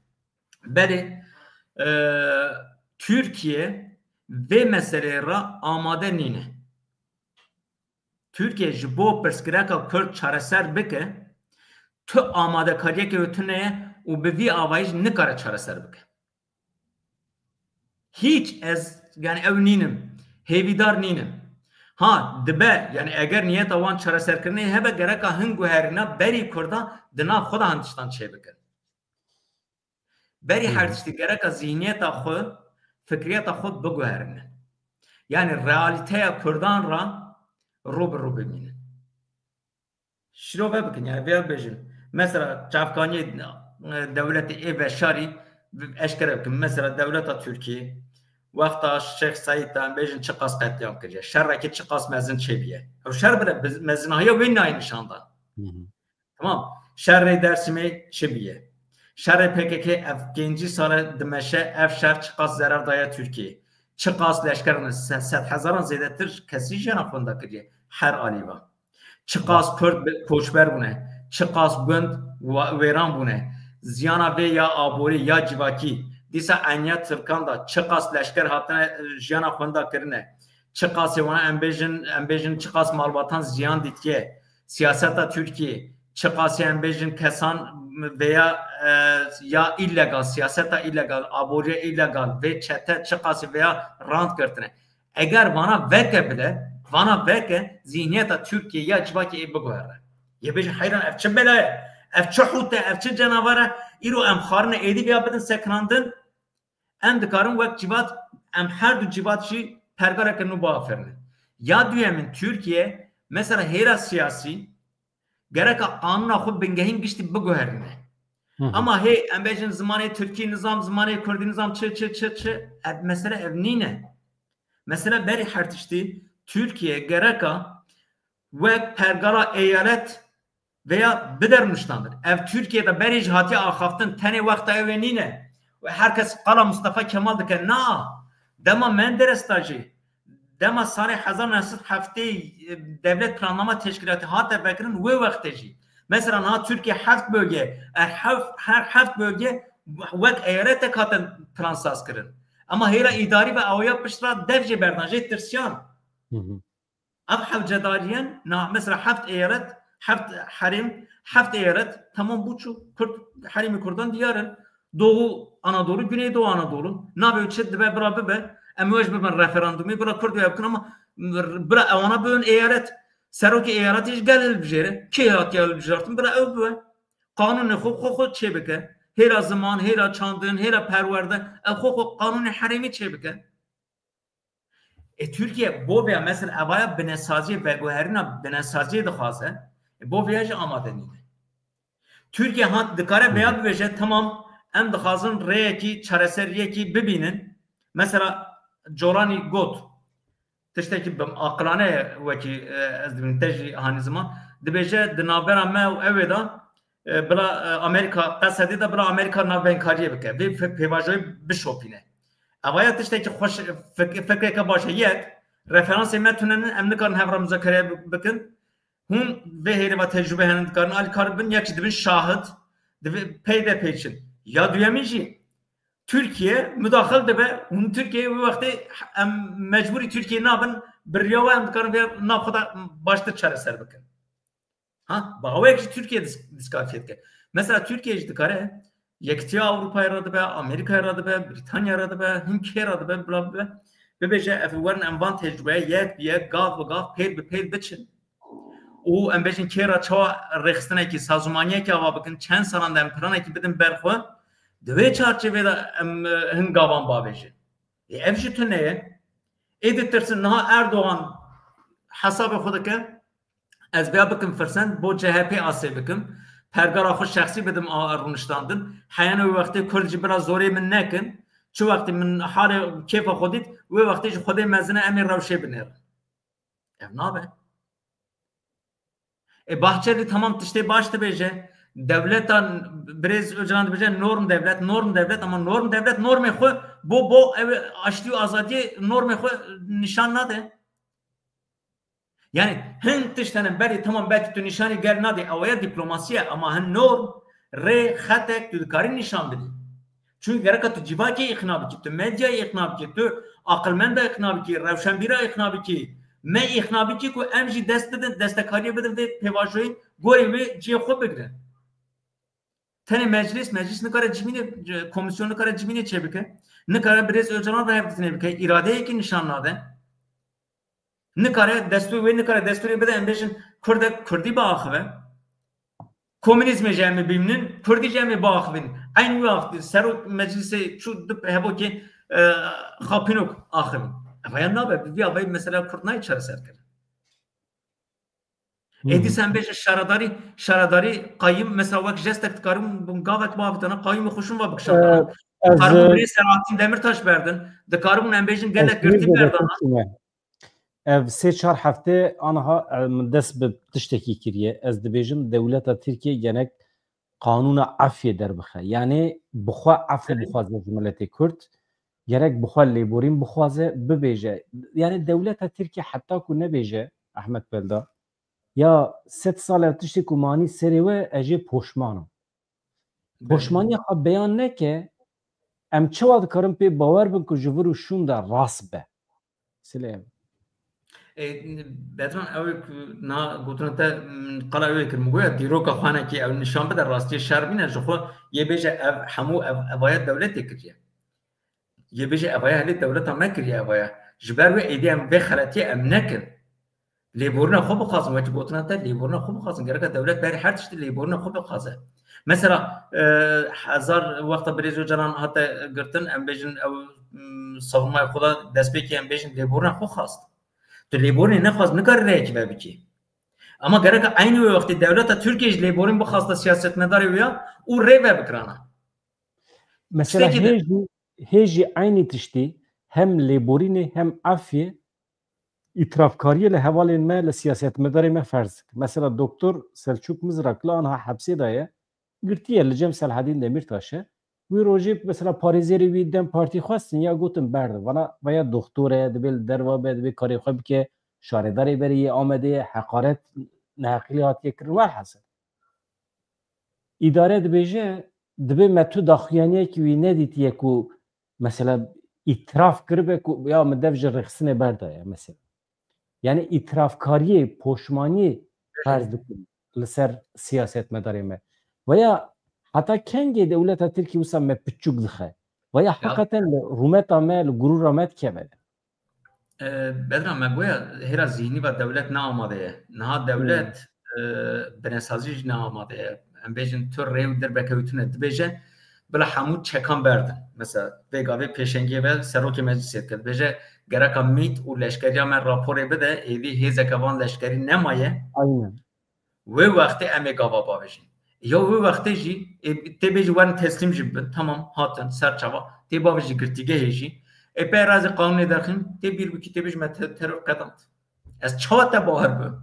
belê, e, Türkiye vê meseleyê re amade nîne. Türkiye ji bo pirsgirêka Kurd çareser bike, tu amadekariyeke wê tune ye û bi vî avayî jî nikare çareser bike. Hiç ez, yani, ew nînim, hêvîdar nînim. Ha, dibe, yani, eger niyeta wan çareserkirinê hebe, gereka hin guherîna berî Kurda di nav xwe de hin tiştan çêbikin. Berî Hı hı. her tiştî gereka zihniyeta xwe, fikriyeta xwe biguherînin. Yani, realîteya Kurdan re rû bi rû bimînin. Şirove bikin, yani vêya bêjin. Mesela çavkaniyê, e, dewletê ê veşarî eşkere bikin. Mesela dewleta Tirkiyê wexta Şêx Seîd de em bêjin çiqas qetlîam kiriye. Şerekî çiqas mezin çêbiye. Ew şer bile biz-, mezinahiya wê nayê nîşan dan. Hı hı. Tamam. Şerê Dersimê çi biye? Şerê P K K ev pêncî sale dimeşe, ev şer çiqas zerar daye Tirkiyê? Çiqas leşker ne? Se-, sed hezaran zêdetir kesî jiyana xwe winda kiriye. Her alî ve. Çiqas Kurd bi-, koçber bûne, çiqas gund wa-, wêran bûne, ziyana vê ya aborî ya civakî, dîsa eniya Tirkan da çiqas leşker hatine, e, jiyana xwe winda kirine, çiqasê wana em bêjin, em bêjin çiqas malbatan ziyan dîtiye, siyaseta Tirkiyê, çiqasê em bêjin kesan veya, e, ya îlegal, siyaseta îlegal, aboriya îlegal, vê çete çiqasê veya rant girtine. Eger vana veke bide, vana veke zihniyeta Tirkiyê ya civakê ê biguhere. Yê bêjin heyran ev çi bela ye? Ev çi hût e? Ev çi canavar e? Îro em xwarine êdî vêya bidin sekinandin. Em dikarin wek civat, em her du civat jî pergaleke nû biafirinin. Ya duyemîn Tirkiye, mesela hêla siyasî, gereka qanûna xwe bingehîn giştî biguherîne. Hı hı. Ama hê, em bêjin zimanê Tirkî nizam, zimanê Kurdî nizam, çi, çi, çi, çi, ev mesele ev nîne. Mesele berî her tiştî, Tirkiye gereka wek pergala eyalet veya bider nuştandin. Ev Tirkiye de berî jî hatiye axaftin, tenê wexta ew ê nîne. Ve her kes qala Mustafa Kemal dike. Na, dema Menderes de jî, dema salê hezar neh sed heftê, e, Devlet Planlama Teşkilatı hate vekirin, wê wextê jî. Mesela niha Tirkiye heft bölge, er hef-, her heft bölge wek eyaletek hatin plansaz kirin. Ama hêla îdarî ve awaya pişt re dev jê berdan, jê tirsiyan. Hı hı. Ev hewcedariyen, na, mesela heft eyalet, heft herêm, heft eyalet, tamam bû çû, Kurd, herêmê Kurdan diyar in. Doğu Anadolu, Güneydoğu Anadolu. Navê çi dibe bira bibe, em wê ji bibin referandumê, bira Kurd wê bikin ama bira ewana bibin eyalet. Serokê eyaletê ji gel hilbijêre. Kê hatiye hilbijartin, bira ew bibe. Qanûnê xwe, xwe, xwe çê bike. Hêla ziman, hêla çandin, hêla perwerde, ew xwe, xwe qanûnê herêmê çê bike. E, Tirkiye bo vêya mesela evaya binesaziyê, veguherîna binesaziyê dixwaze, e, bo vêya jî amade nîne. Tirkiye hat dikare vêya bibêje, tamam, em dixwazin rêyekî, çareseriyekî bibînin. Mesela Colanî got, tiştekî bi aqilane ye, wekî, e, ez dibînim te jî hanî ziman, dibêje di navbera me û ewê de e, bila, e, Amerîka, Qesedê de bila Amerîka navbeynkariye bike. Vê fe-, pêvajoyê bişopîne. Evaya tiştekî xweş, fik-, fikreke baş e. Yek, referansê me tune ne, em nikarin hev re muzakere bi-, bikin. Hûn vê hêrê ve tecrûbe hene, dikarin alîkar bin, yek jî dibin şahid, divê pey de pêçin. Ya duyemî jî, Tirkiye mudaxil dibe, hûn Tirkiye wê wextê em mecbûrî Tirkiye nabin, bi riya we em dikarin vê nav xwe de baştir çareser bikin. Ha, bi awayek jî Tirkiye dis-, diskalifiye dike. Mesela Tirkiye jî dikare Yekîtiya Ewropayê re dibe, Amerîkayê re dibe, Brîtanya re dibe, hin kê re dibe, bila bibe. Bibêje, ev werin em van tecrûbeye yek bi yek, gav bi gav, pêl bi pêl biçin. Û em bêjin kê re çawa rêxistinekî, sazûmaniyekî ava bikin, çend salan de em planekî bidin ber xwe. Di wê çarçevê de em, e, hin gavan bavêjin. Ê, ev jî tune ye. Ê ditirsin, niha Erdogan hesabê xwe dike. Ez vêya bikim firsend bo C H P asê bikim. Pergala xwe şexsî bidim a rûniştandin. Heyana wê wextê Kurd ji bira zorê min nekin. Çi wextê min halê kêfa xwe dît, wê wextê ji Xwedê mezin e, em ê rewşê binêrin. Ev nabe. E, Bahçeli tamam tiştê baş dibêje. Dewleta birêz Ocalan dibêje norm devlet, norm devlet ama norm devlet normê xwe bo, bo ev aştî û azadiyê normê xwe nîşan nade. Yani hin tişt hene berê tamam belkî tu nîşanî gel nadê, ew ya diplomasiye ama hin norm, rê, xetek tu dikarî nîşan bidî. Çünkü gereka tu civakê îqna bikî, tu medyayê îqna bikî, tu aqilmenda îqna bikî, rewşenbîra îqna bikî, me îqna bikî ku em jî dest bidin, destekariyê bidin vê pêvajoyê gorê wê cihê xwe bigrin. Tenê meclis, meclis nikare civînê, komisyon nikare civînê çêbike, nikare birêz Ocalan rehevditinê bike, îradeyekî nîşan nade. Nikare destûr, wê nikare destûrê bide, em bêjin Kurdek Kurdî biaxive. Komünîzmê jî em ê bimînin, Kurdî jî em ê biaxivin. Eyn wî axivî, serok meclisê çû di hevokê, e, Xapînok axivî. Ev ya nabe, bi vî avayî mesela Kurd nayê çareser kirin. Ê dîsa em bêjin şaredarî, şaredarî qayim, mesela wek jestek dikarin bûn gavek biavitana, qayimê xwe şûn ve bikişandana. Ee, ez, Dikarin bûn e, birê Selahattin Demirtaş berdin. Dikarin bûn em bêjin gelek girtî berdana. Ev sê çar hefte aniha, e, min dest bi tiştekî kiriye. Ez dibêjim dewleta Tirkiye gerek qanûna efyê derbixe. Yani bi xwe efû bixwaze ji miletê Kurd. Gerek bi xwe lêborîn bixwaze, bibêje. Yani dewleta Tirkiye heta ku nebêje, Ahmet Belda, ya sed sal ev tiştê ku manî serê we, ez jê poşman im. Belê. Poşmaniya xwe beyan neke, em çawa dikarin pê bawer bin ku ji vir û şûn de rast be? Silê. E, Bedran, ew ê ku na gotina te, min qala ew ê kir, min goya dîroka xwe nekî ew nîşan bide, rastiyê şer bîne, ji xwe yê bêje ev hemû ev, evaya dewletê kiriye. Yê bêje evaya helê dewleta me kiriye evaya. Ji ber wê êdî em vê xeletiyê em nekin. Lêborîna xwe bixwazin, wekî gotina te, lêborîna xwe bixwazin. Gereka dewlet berî her tiştî lêborîna xwe bixwaze. Mesela, e, hezar wexta birêz Ocalan hate girtin, em bêjin ew, m, savunmaya xwe da destpêkê em bêjin lêborîna xwe xwast. Tu lêborînê nexwast, nikarî rêyekî vebikî. Ama gereka eynî wê wextê dewleta Tirkiye jî lêborîn bixwasta siyasetmedarê wê ya û rê vebikirana. Mesela hê jî, hê jî eynî tiştî hem lêborînê hem efyê îtirafkariyê li hevalên me, li siyasetmedarê me ferz dike. Mesela Doktor Selçuk Mizrakli aniha hepsê de ye, girtiye li cem Selhedîn Demîrtaş e. Wî rojê mesela parêzerê wî DEM Partî xwestin ya gotin berde. Vana veya doktor e, divê li derva be, divê karê xwe bike, şaredarê berê yê Amedê ye, heqaret, neheqîlî hatiye kirin. Welhasil. Îdare dibêje, dibê me tu daxuyaniyekî wî nedîtiye ku mesela îtiraf kiribe ku ya min dev ji rêxistinê berdaye mesela. Yani îtirafkariyê, poşmaniyê ferz dikin li ser siyasetmedarê me. Veya heta kengê dewleta Tirkî wisa me piçûk dixe? Veya heqeten li rûmeta me, li gurûra me dikeve? E, Bedran, me goya hêra zihnî ve dewlet ne amade ye. Niha dewlet, e, binesazî jî ne amade ye. Em bêjin tu rê û dirbeke wî tune dibêje, bila hemû çekan berdin. Mesela vê gavê pêşengiyê ve serokê meclisê dike. Dibêje gereka mît û leşkeriya me raporê bide, êdî hêzeke van leşkerî nemaye. Aynen. Wê wextê em ê gava bavêjin. Ya wê wextê jî, ê, tê bêjî werin teslîm jî bibin. Tamam, hatin, ser çava. Tê bavêjî girtîgehê jî. Ê pey razê qanûnê derxîn, tê bîr bikî, tê bêjî me te-, teror qedand. Ez çawa te bawer bim?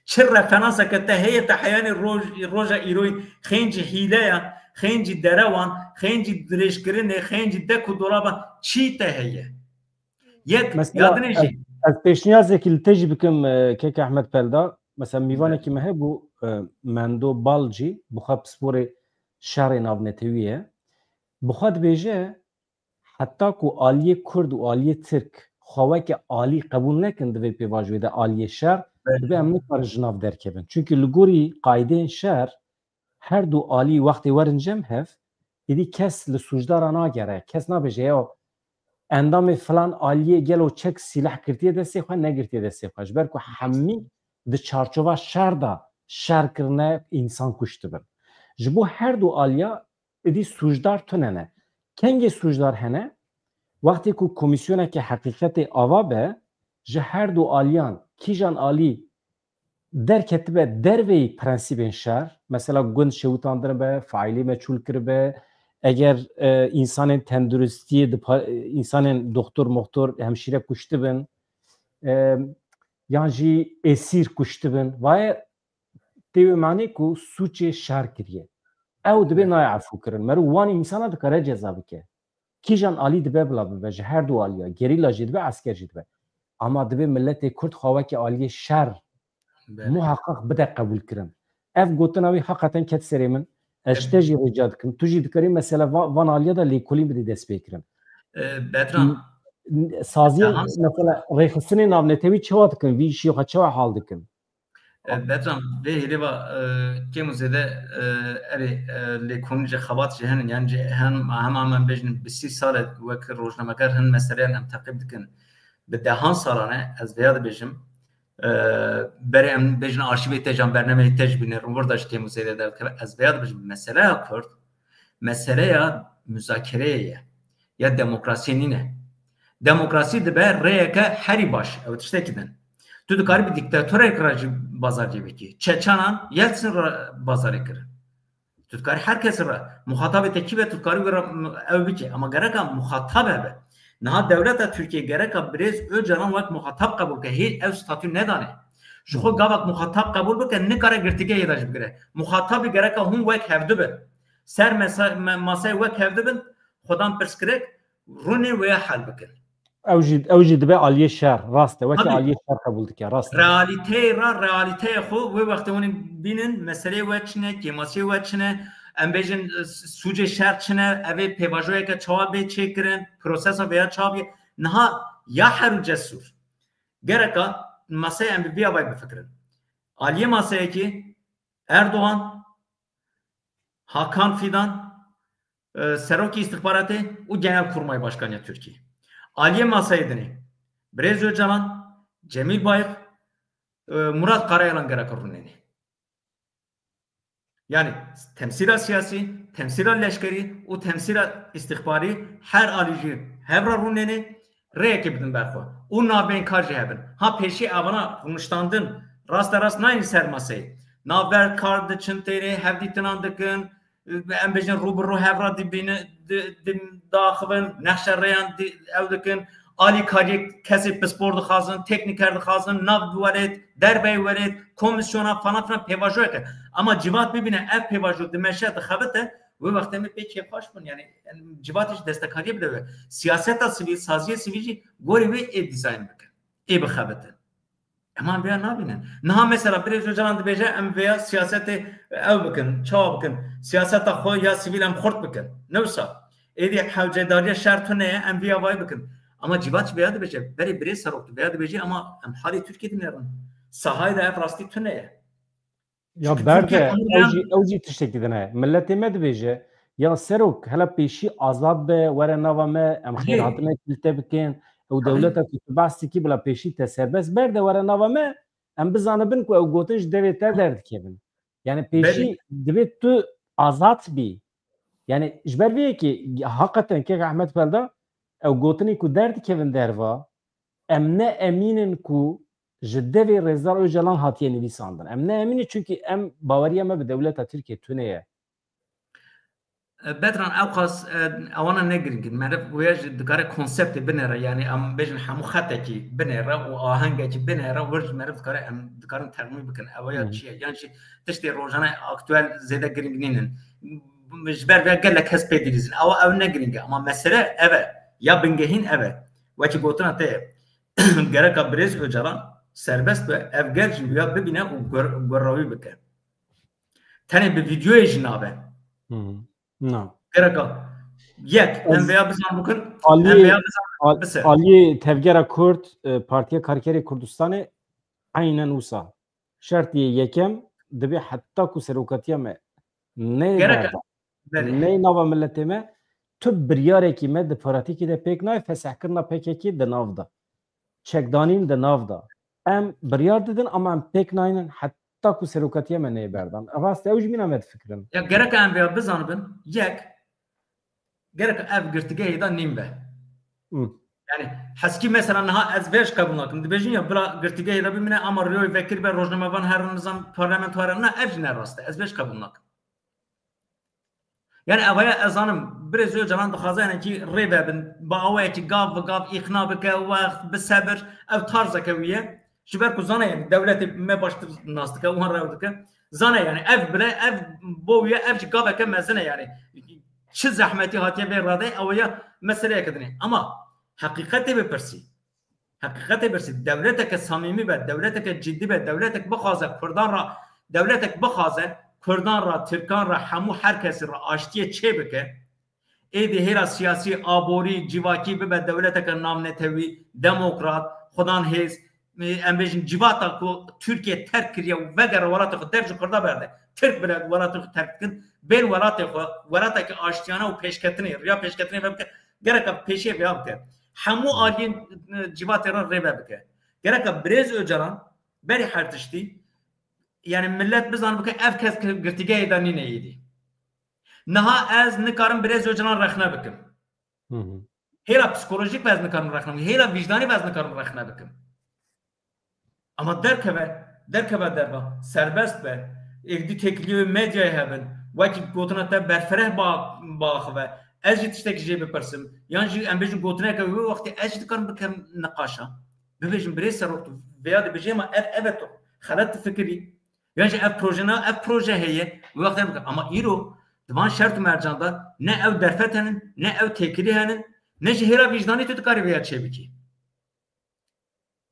Çi referanseke te heye te heyanê roj-, roja îroyî xêncî hîleya, xêncî derewan, xêncî dirêjkirinê, xêncî dek û dolaban çî te heye? Yek, mesela, ya dinê jî. Ez, ez pêşniyazekî li te jî bikim, e, kek Ehmed Pelda. Mesela mîvanekî me hebû, e, Mendo Balcî, bi xwe pisporê şerê navnetewî ye. Bi xwe dibêje, heta ku aliyê Kurd û aliyê Tirk xwe weke alî qebûl nekin di vê pêvajoyê de aliyê şer, belê, dibe em nikarin ji nav derkevin. Çunkî li gorî qaydeyên şer, her du alî wextê werin cem hev, êdî kes li sûcdara nagere. Kes nabêje, ya endamê filan aliyê gelo çek sîleh girtiye destê xwe, negirtiye destê xwe. Ji ber ku hemî di çarçova şer de şer kirine, însan kuş dibin. Ji bo her du aliya êdî sûcdar tune ne. Kengê sûcdar hene? Wextê ku komîsyoneke heqîqetê ava be, ji her du aliyan kîjan alî derketibe derveyî prensîbên şer, mesela gund şewitandin be, faîlî meçhûl kiribe, eger e, însanên tenduristiyê, dipa- e, însanên doxtor moxtor, hemşîre kuştibin, e, yan jî êsîr kuştibin, vaye tê wê manê ku sûcê şer kiriye. Ew dibe nayê efû kirin. Mero wan însana dikare ceza bike. Kîjan alî dibe bila bibe, ji her du aliya, gerîla jî dibe, esker jî dibe. Ama dibe miletê Kurd xwe weke aliyê şer muheqeq bide qebûl kirin. Ev gotina wî heqeten ket serê min. Ez ji te jî rica dikim. Tu jî dikarî mesela va- van aliya de lêkolîn bidî destpêkirin. E, Bedran, Saziyên mesela rêxistinê navnetewî çawa dikin? Vî îşî xwe çawa hal dikin? E, Bedran, vê hêlê va e, kêm û zêde e, erê e, lêkolîn ji xebat jî henin. Yani ji hem hema em bêjin bi sî sal e wek rojnameger hin meseleyan em teqîb dikin. Bi dehan salan e, ez vêya dibêjim. E, berê em bêjin arşîvê te jî an bernameyê te jî bîne, wir de ji kêm û zêde derdikeve. Ez vêya dibêjim meseleya Kurd, meseleya muzakereyê ye. Ya demokrasiyê nîne. Demokrasî dibe rêyeke herî baş. Ew tiştekî din. Tu dikarî bi dîktatorek re jî bazarcê bikî. Çeçanan Yeltsin re bazarê kirin. Tu dikarî her kes re. Muxatabê te kî be, tu dikarî wê re m- ew bikî. Ama gereka muxatab hebe. Niha dewleta Tirkiyê gereka birêz Ocalan wek muxatab qebûl ke. Hê ew statû nedane. Ji xwe gavek muxatab qebûl bike, nikare girtîgehê de jî bigire. Muxatabî gereka hûn wek hevdu bin. Ser mesa- me- masayê wek hevdu bin, xwedan pirs kirek, rûnê wêya hel bikin. Ew jî, ew jî dibe aliyê şer, rast e. Weke Tabii. aliyê şer qebûl dike, rast e. Realîteyê re, realîteyê xwe wê wextê hûn ê bînin, meseleyê we çi ne, kêmasiyê we çi ne, em bêjin, e, s- sûcê şer çi ne, ev ê pêvajoyeke çawa bê çêkirin, prosesa vêya çawa bê. Niha ya her û cesûr. Gereka maseyê em bi vî avayî bifikirin. Aliyê maseyekî Erdoğan, Hakan Fidan, e, Serokê Îstixbaratê û Genelkurmay Başkaniya Tirkiyê. Aliyê masayê dinê Birêz Ocalan, Cemîl Bayik, e, Murat Karayalan gereka rûnenê. Yani temsîla siyasî, temsîla leşkerî û temsîla îstixbarî her alî jî hev re rûnenê, rêyekê bidin ber xwe û navbeynkar jî hebin. Ha pêşî evana rûniştandin raste rast nayên ser maseyê. Navber kar diçin têrê, hevdîtinan dikin, em bêjin rû bi rû hev re dibînin, di- di- diaxivin, nexşe rêyan di- ew dikin, alîkariyê kesê pispor dixwazin, teknîker dixwazin, nav welêt, derveyê welêt, komîsyona falan filan pêvajoyeke. Ama civat bibîne ev pêvajo dimeşe, dixebite, wê wextê me pê kêfxweş bûn. Yani, yani civatê jî destekariyê bide we. Siyaseta sivîl, saziyê sivîl jî gorî wê ê dîzayn bikin, ê bixebitin. Em an vêya nabînin. Niha mesela Birêz Ocalan dibêje, em vêya siyasetê ew bikin, çawa bikin? Siyaseta xwe ya sivîl em xurt bikin. Ne wisa. Êdî hewcedariya şer tune ye, em vîya vay bikin. Ama civat jî vêya dibêje, berê Birêz Serok tu vêya dibêjî, ama em halê Tirkiyê dinêrin. Sahayê de ev rastî tune ye. Ya Çünkü berde, Türkiye ew jî, ew jî tiştekî din heye. Miletê me dibêje, ya Serok, hela pêşî azad be, were nava me, em Yê. xêrhatinekî li te bikin. Ew Tabii. dewleta ku tu behs dikî bila pêşî te serbest berde, were nava me, em bizanibin ku ew gotin ji devê te derdikevin. Yani pêşî Belê. divê tu azad bî. Yani ji ber vê yekê heqeten kek Ahmet Pelda, ew gotinê ku derdikevin derva, em ne emîn in ku ji devê Rêzdar Ocalan hatiye nivîsandin. Em ne emîn in, çunkî em, baweriya me bi dewleta Tirkiyê tune ye. E, Bedran, ewqas, e, ewana ne girîng in. Meriv wê jî dikare konseptê binêre, yani em bêjin hemû xetekî binêre û ahengekî binêre, wir jî meriv dikare, em dikarin termî bikin. Ew ya Hı hı. çi ye? Yan jî tiştê rojane aktuel zêde girîng nînin. Ji ber vê gelek kes pê dilîzin. Ew, ew ne girîng e. Ama mesele ev e. Ya bingehîn ev e. Wekî gotina te ye. Gereka Birêz Ocalan serbest be, ev gel jî ya bibîne û gor- gorrawî bike. Tenê bi vîdyoyê jî nabe. Hı hı. Na. Gereka yek, em Ez vêya bizan bikin, em Aliyê, vêya bizan Al- bikin. Aliyê Tevgera Kurd, e, Partiya Karkerê Kurdistanê aynen wisa. Şertiyê yekem dibe heta ku serokatiya me neyê Gerek berda, Belê. neyê nava miletê me, tu biryarekî me di pratîkê de pêk nayê, fesehkirina P K K di nav de. Çekdanîn di nav de. Em biryar didin ama em pêk naynin heta ku serokatiya me neyê berdan. Rast e, ew jî mîna me difikirin. Ya gerek em vêya bizanibin, yek, gerek ev girtîgehê de nîn be. Hı. Yani heskî mesela niha ez vê ji qebûl nakim. Dibêjin ya bila girtîgehê de bimîne ama riyoyê vekirî be, rojnamevan herin nizam parlamento herin. Na, ev jî ne rast e. Ez vê ji qebûl nakim. Yani evaya ez zanim, Birêz Ocalan dixwaze hinekî rê vebin, bi awayekî gav bi gav îqna bike, wext bi sebir, ev tarzeke wî ye. Ji ber ku zane yani dewletê me baştir nas dike, wan rew dike. Zane yani ev bile, ev bo wî ye, ev jî gaveke mezin e yani. Çi zehmetî hatiye vê radeyê, ew ya meseleyeke din e. Ama heqîqetê bipirsî. Heqîqetê birsî, dewleteke samîmî be, dewleteke cidî be, dewletek bixwaze Kurdan ra, dewletek bixwaze Kurdan ra, Tirkan ra, hemû her kesî ra aştiyê çêbike, êdî hêla siyasî, aborî, civakî bibe dewleteke navnetewî, demokrat, xudan hêz, em bêjin civata ku Tirkiye terk kiriye û vegere welatê xwe, dev ji Kurda berde. Tirk bile welatê xwe terk dikin, bên welatê xwe, welateke aştiyane û pêşketinê, riya pêşketinê vebike, gereka pêşiyê vêya bike. Hemû aliyên, e, civatê re rêve bike. Gereka Birêz Ocalan berî her tiştî, yani millet bizan bike ev kes girtîgehê de nîne êdî. Niha ez nikarim Birêz Ocalan rexne bikim. Hı hı. Hêla psikolojik ve ez nikarim rexne bikim. Hêla vicdanî ve ez nikarim rexne bikim. Ama derkeve, derkeve derva, serbest be. Êdî têkiliyê medyayê hebin. Wekî gotina te berfereh ba-, biaxive. Ez jî tiştekî jê bipirsim. Yan jî em bêjin gotineke wê wextê ez jî dikarim bikim niqaşa. Bibêjim, Birêz Serok, tu vêya dibêjê, ma ev, ev e, tu xelet difikirî. Yan jî ev proje ne, ev proje heye. Wê wextê bike. Ama îro di van şert û mercan de ne ew derfet henin, ne ew têkilî henin, ne jî hêla vicdanî tu dikarî vêya çêbikî.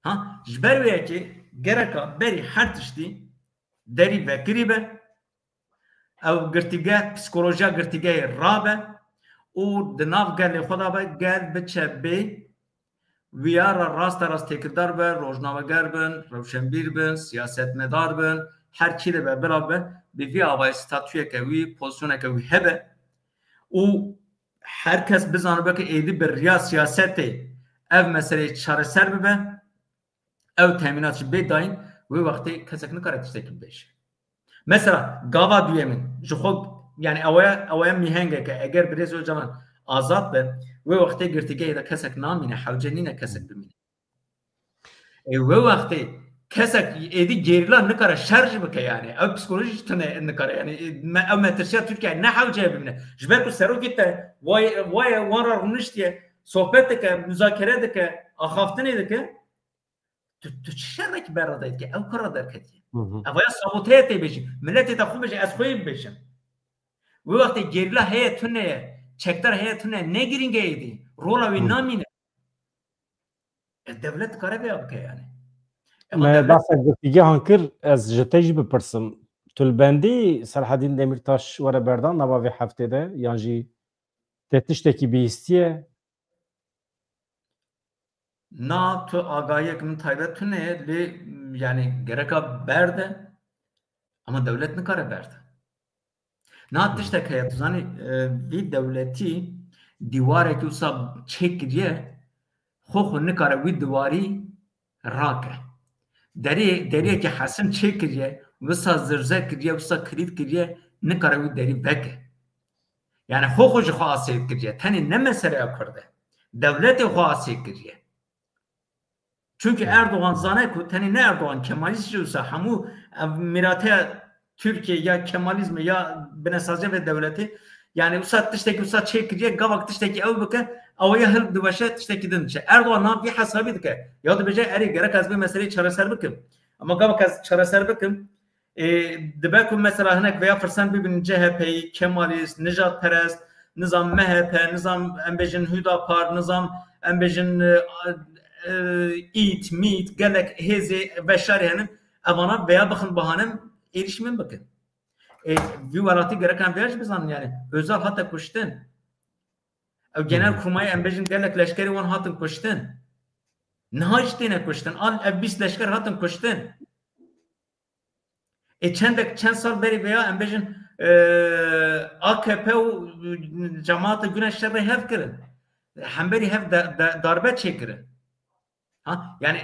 Ha, ji ber wê yekê gereka berî her tiştî derî vekirî be, ew girtîgeh, psikolojiya girtîgehê rabe û di nav gelê xwe de be, gel biçe bê wiyara raste rast têkildar be, rojnameger bin, rewşenbîr bin, siyasetmedar bin, her kî de be, bira be, bi vî avayî statuyeke wî, pozisyoneke wî hebe û her kes bizanibe ke êdî bi riya siyasetê ev meseleyê çareser bibe, ew temînat jî bê dayîn, wê wextê kesek nikare tiştekî bibêje. Mesela gava duyemîn ji xwe, yani ewaya, ewaya mîhengeke, eger Birêz Ocalan azad be, wê wextê girtîgehê de kesek namîne, hewce nîne kesek bimîne. Ê, wê wextê kesek êdî gerîla nikare şer jî bike yani. Ew psikolojî jî tune nikare yani. Ê, me, ew metirsiya Tirkiye ne hewceye bimîne. Ji ber ku serokê te waye, waye wan re rûniştiye, sohbet dike, muzakere dike, axaftinê dike. Tu, tu çi şerekî berre dayî dike? Ew kura derketiye. Hı hı. Evaya saboteya tê bêjî. Milletê te xwe bêje, ez xwe yê bibêjim. Wê wextê gerîla heye tune ye, çekdar heye tune ye, ne girîng e êdî. Rola wî Hı. namîne. E, dewlet dikare vêya bike yani. Ema Me dewlet bahsa girtîgehan kir, ez ji te jî bipirsim. Tu li bendî Selahedîn Demîrtaş were berdan nava vê heftê de, yan jî te tiştekî bihîstiye? Na, tu agahiyek min taybet tune ye, lê, yani, gereka berde, ama dewlet nikare berde. Na tiştek heye, tu zanî, e, vî dewletî dîwarek wisa çêkiriye, xwe xwe nikare wî diwarî rake. Derê, deriyekî hesin çêkiriye, wisa zirze kiriye, wisa kilît kiriye, nikare wî derî veke. Yani xwe xwe ji xwe asê kiriye. Tenê ne meseleya Kurd e. Dewletê xwe asê kiriye. Çünkü Erdogan zane ku tenê ne Erdogan, Kemalîst jî wisa hemû ev mîrateya Tirkiye ya Kemalîzmê ya binesaziya vê dewletê, yani wisa tiştekî wisa çêkiriye, gavak tiştekî ew bike, ew ya hil diweşe tiştekî din diçe. Erdogan niha vî hesabî dike. Ya dibêje, erê, gerek ez vê meseleyê çareser bikim. Ama gavak ez çareser bikim, Ê, dibe ku mesela hinek vêya firsend bibin C H P'yî, Kemalîst, nijadperest, nizam M H P, nizam em bêjin Hüdapar, nizam em bêjin, e, e, ît, mît, gelek hêzê veşarî henin, evana vêya bixin bahane êrîş min bikin. Ê, vî welatî gerek em vêya jî bizanin yani. Özal hate kuştin. Ew genel kurmayê em bêjin gelek leşkerê wan hatin kuştin. Niha jî têne kuştin. Al ev bîst leşker hatin kuştin. Ê çendek, çend sal berî veya em bêjin, e, A K P û cemaata Güneş şerê hev kirin. Hemberî hev de, de, darbe çêkirin. Ha? Yani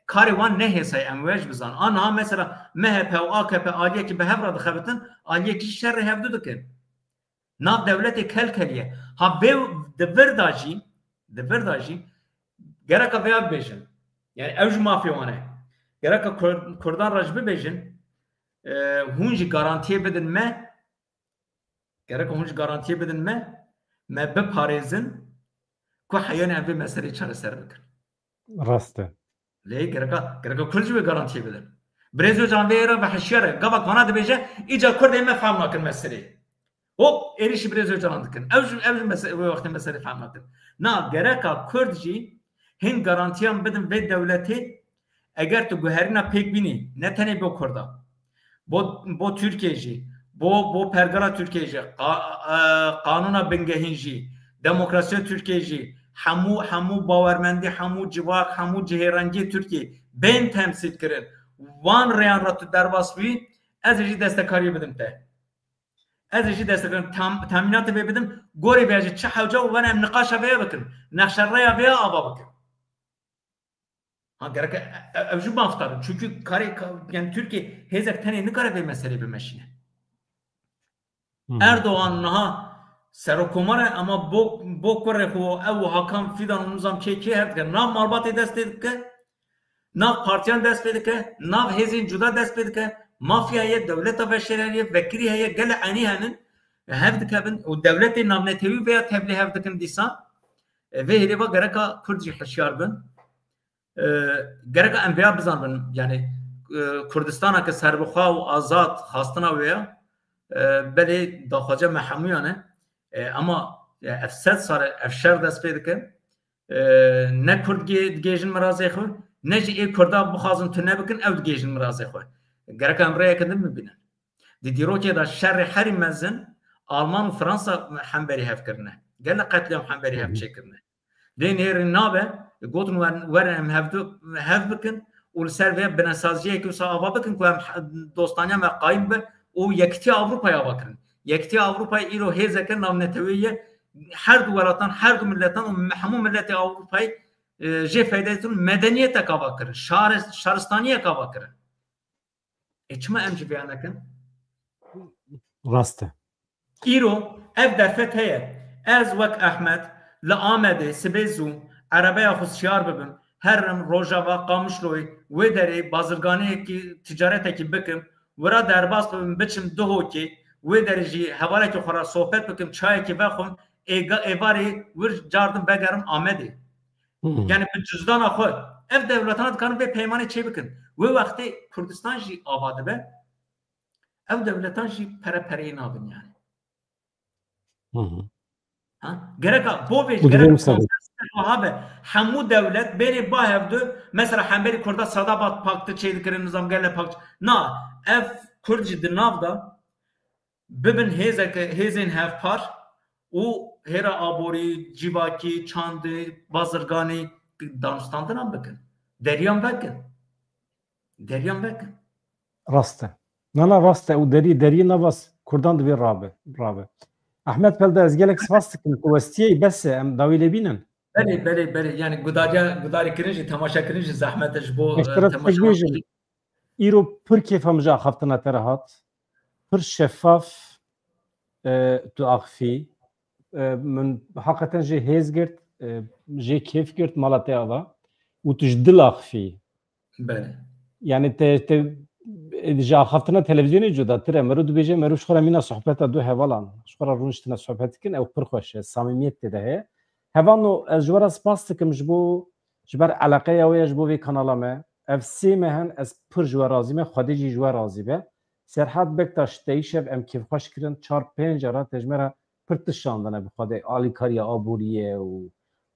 karê wan ne hêsay em wê jî bizan. A niha mesela M H P û A K P aliyekî bi hev re dixebitin, aliyekî jî şerê hevdu dikin. Nav dewletê kelkeliye. Ha vê di vir de jî, di vir de jî Gereka vêya bibêjin. Yani ew ji mafê wan e. Gereka Kur-, Kurdan re jî bibêjin, e, hûn jî garantiyê bidin me, gereka hûn jî garantiyê bidin me, me biparêzin ku heyanê em vê meseleyê çareser bikin. Rast e. Lê gereka, gereka Kurd jî wê garantiyê bidin. Birêz Ocalan vê êra ve hişyar e. Gava kana dibêje, îcar Kurdê me fehm nakin meseleyê. Hop, êrîşî Birêz Ocalan dikin. Ew jî, ew jî mese-, wê wextê meselê fehm nakin. Na, gereka Kurd jî hin garantiyan bidin vê dewletê, eger tu guherîna pêk bînî, ne tenê bo Kurda, bo, bo Tirkiye jî, bo, bo pergala Tirkiye jî, qa-, e, qanûna bingehîn jî, demokrasiya Tirkiye jî, hemû, hemû bawermendî, hemû civak, hemû cihêrengiyê Tirkiye bên temsîl kirin. Wan rêyan re tu derbas bî, ez ê jî destekariyê bidim te. Ez ê jî destekariyê tam-, temînatê vê bidim. Gorê vê jî çi hewce û wene em niqaşa vê bikin. Nexşe rêya vê ava bikin. Ha, gerek e, e, ev jî mafdar in. Çünkü karê ka-, yani Tirkiye hêzek tenê nikare vê meselê bimeşîne. Hı hı. Erdoğan niha serokomar e ama bo, bo kurê xwe ew û Hakan Fidan û nizam kê kê hev dike. Nav malbatê dest pê dike, nav partiyan dest pê dike, nav hêzên cuda dest pê dike. Mafya ye, dewleta veşererî ye, vekirî heye, gelek enî henin, hev dikevin û dewletê navnetewî veya tevlî hev dikin dîsan. E, vê hêlê va gereka Kurd jî hişyar bin. E, gereka em vêya bizanbin, yani, e, Kurdistana ke serbixwe û azad xwastina wê ya, e, belê daxwaza me hemûyan e. E, ama, e, ev sed sal e, ev şer dest pê dike. E, ne Kurd gê-, digêjin mirazê xwe, ne jî ê Kurda bixwazin tune bikin, ew digêjin mirazê xwe. Gereka em rêyeke din bibînin. Di dîrokê de şerê herî mezin Alman û Fransa hemberî hev kirine. Gelek qetlîam hemberî hev Hı hı. çêkirine. Lê nêrîn nabe, gotin wer-, werin em hevdu-, hev bikin û li ser vê binesaziyekî wisa ava bikin ku em he-, dostaniya me qayîm be û yekitiya Ewropayê ava kirin. Yekitiya Ewropayê îro hêzeke navneteweyî ye. Her du welatan, her du miletan û me-, hemû miletê Ewropayê, e, jê feyde dikin, medeniyetek ava kirin, şare-, şaristaniyek ava kirin. E, çima em jî vêya nekin? Rast e. Îro ev derfet heye. Ez wek Ehmed li Amedê sibê zû erebeya xwe şiyar bibim, herim Rojava, Qamişloyê, wê derê bazirganiyekî, ticaretekî bikim, wira derbas bibim, biçim Duhokê, wê derê jî hevalekî xwe re sohbet bikim, çayekî vexwim, êga-, êvarê wir cardin vegerim Amedê. Hmm. Yani bi cüzdana xwe ev dewletana dikarin vê peymanê çê bikin. Wê wextê Kurdistan jî ava dibe, ev dewletan jî pere pereyê nabin yani. Hı hı. Ha? Gereka bo vê Bu gerek durum sanırım. Konsensus wiha be. Hemû dewlet bêrê ba hevdu, mesela hemberî Kurda Sadabat Paktı çê dikirin, nizam gele pakt. Na, ev Kurd jî di nav da bibin hêzeke, hêzên hevpar û hêra aborî, civakî, çandî, bazirganî danûstandinan bikin. Deriyan vekin. Deriyan vekin. Rast e. Na, na, rast e. Û derî, derî navas Kurdan divê rabe, rabe. Ahmet Pelda, ez gelek spas dikim ku westiyê, bes e, em dawî lê bînin. Belê, belê, belê. Yani gudariya, gudarî kirin jî, temaşe kirin jî zehmet e ji bo, Eşteref e, temaşe. Îro pir kêfa min ji axaftina te re hat. Pir şefaf, e, tu axifî. E, min heqeten jê hêz girt, e, jê kêf girt mala te ava. Û tu ji dil axifî. Belê. Yani te, te, e, ji axaftina televîzyonê cudatir e. Mero dibêje, mero ji xwe re mîna sohbeta du hevalan. Ji xwe re rûniştine sohbet dikin, ew pir xweş e. Samîmiyet tê de heye. Hevano, ez ji we re spas dikim ji bo, ji ber eleqeya we ye ji bo vê kanala me. Ev sê meh in ez pir ji we razî me, Xwedê jî ji we razî be. Serhat Bektaş te îşev em kêfxweş kirin, çar pênc cara te ji me re pir tişt şandine bi Xwedê, alîkariya aboriyê û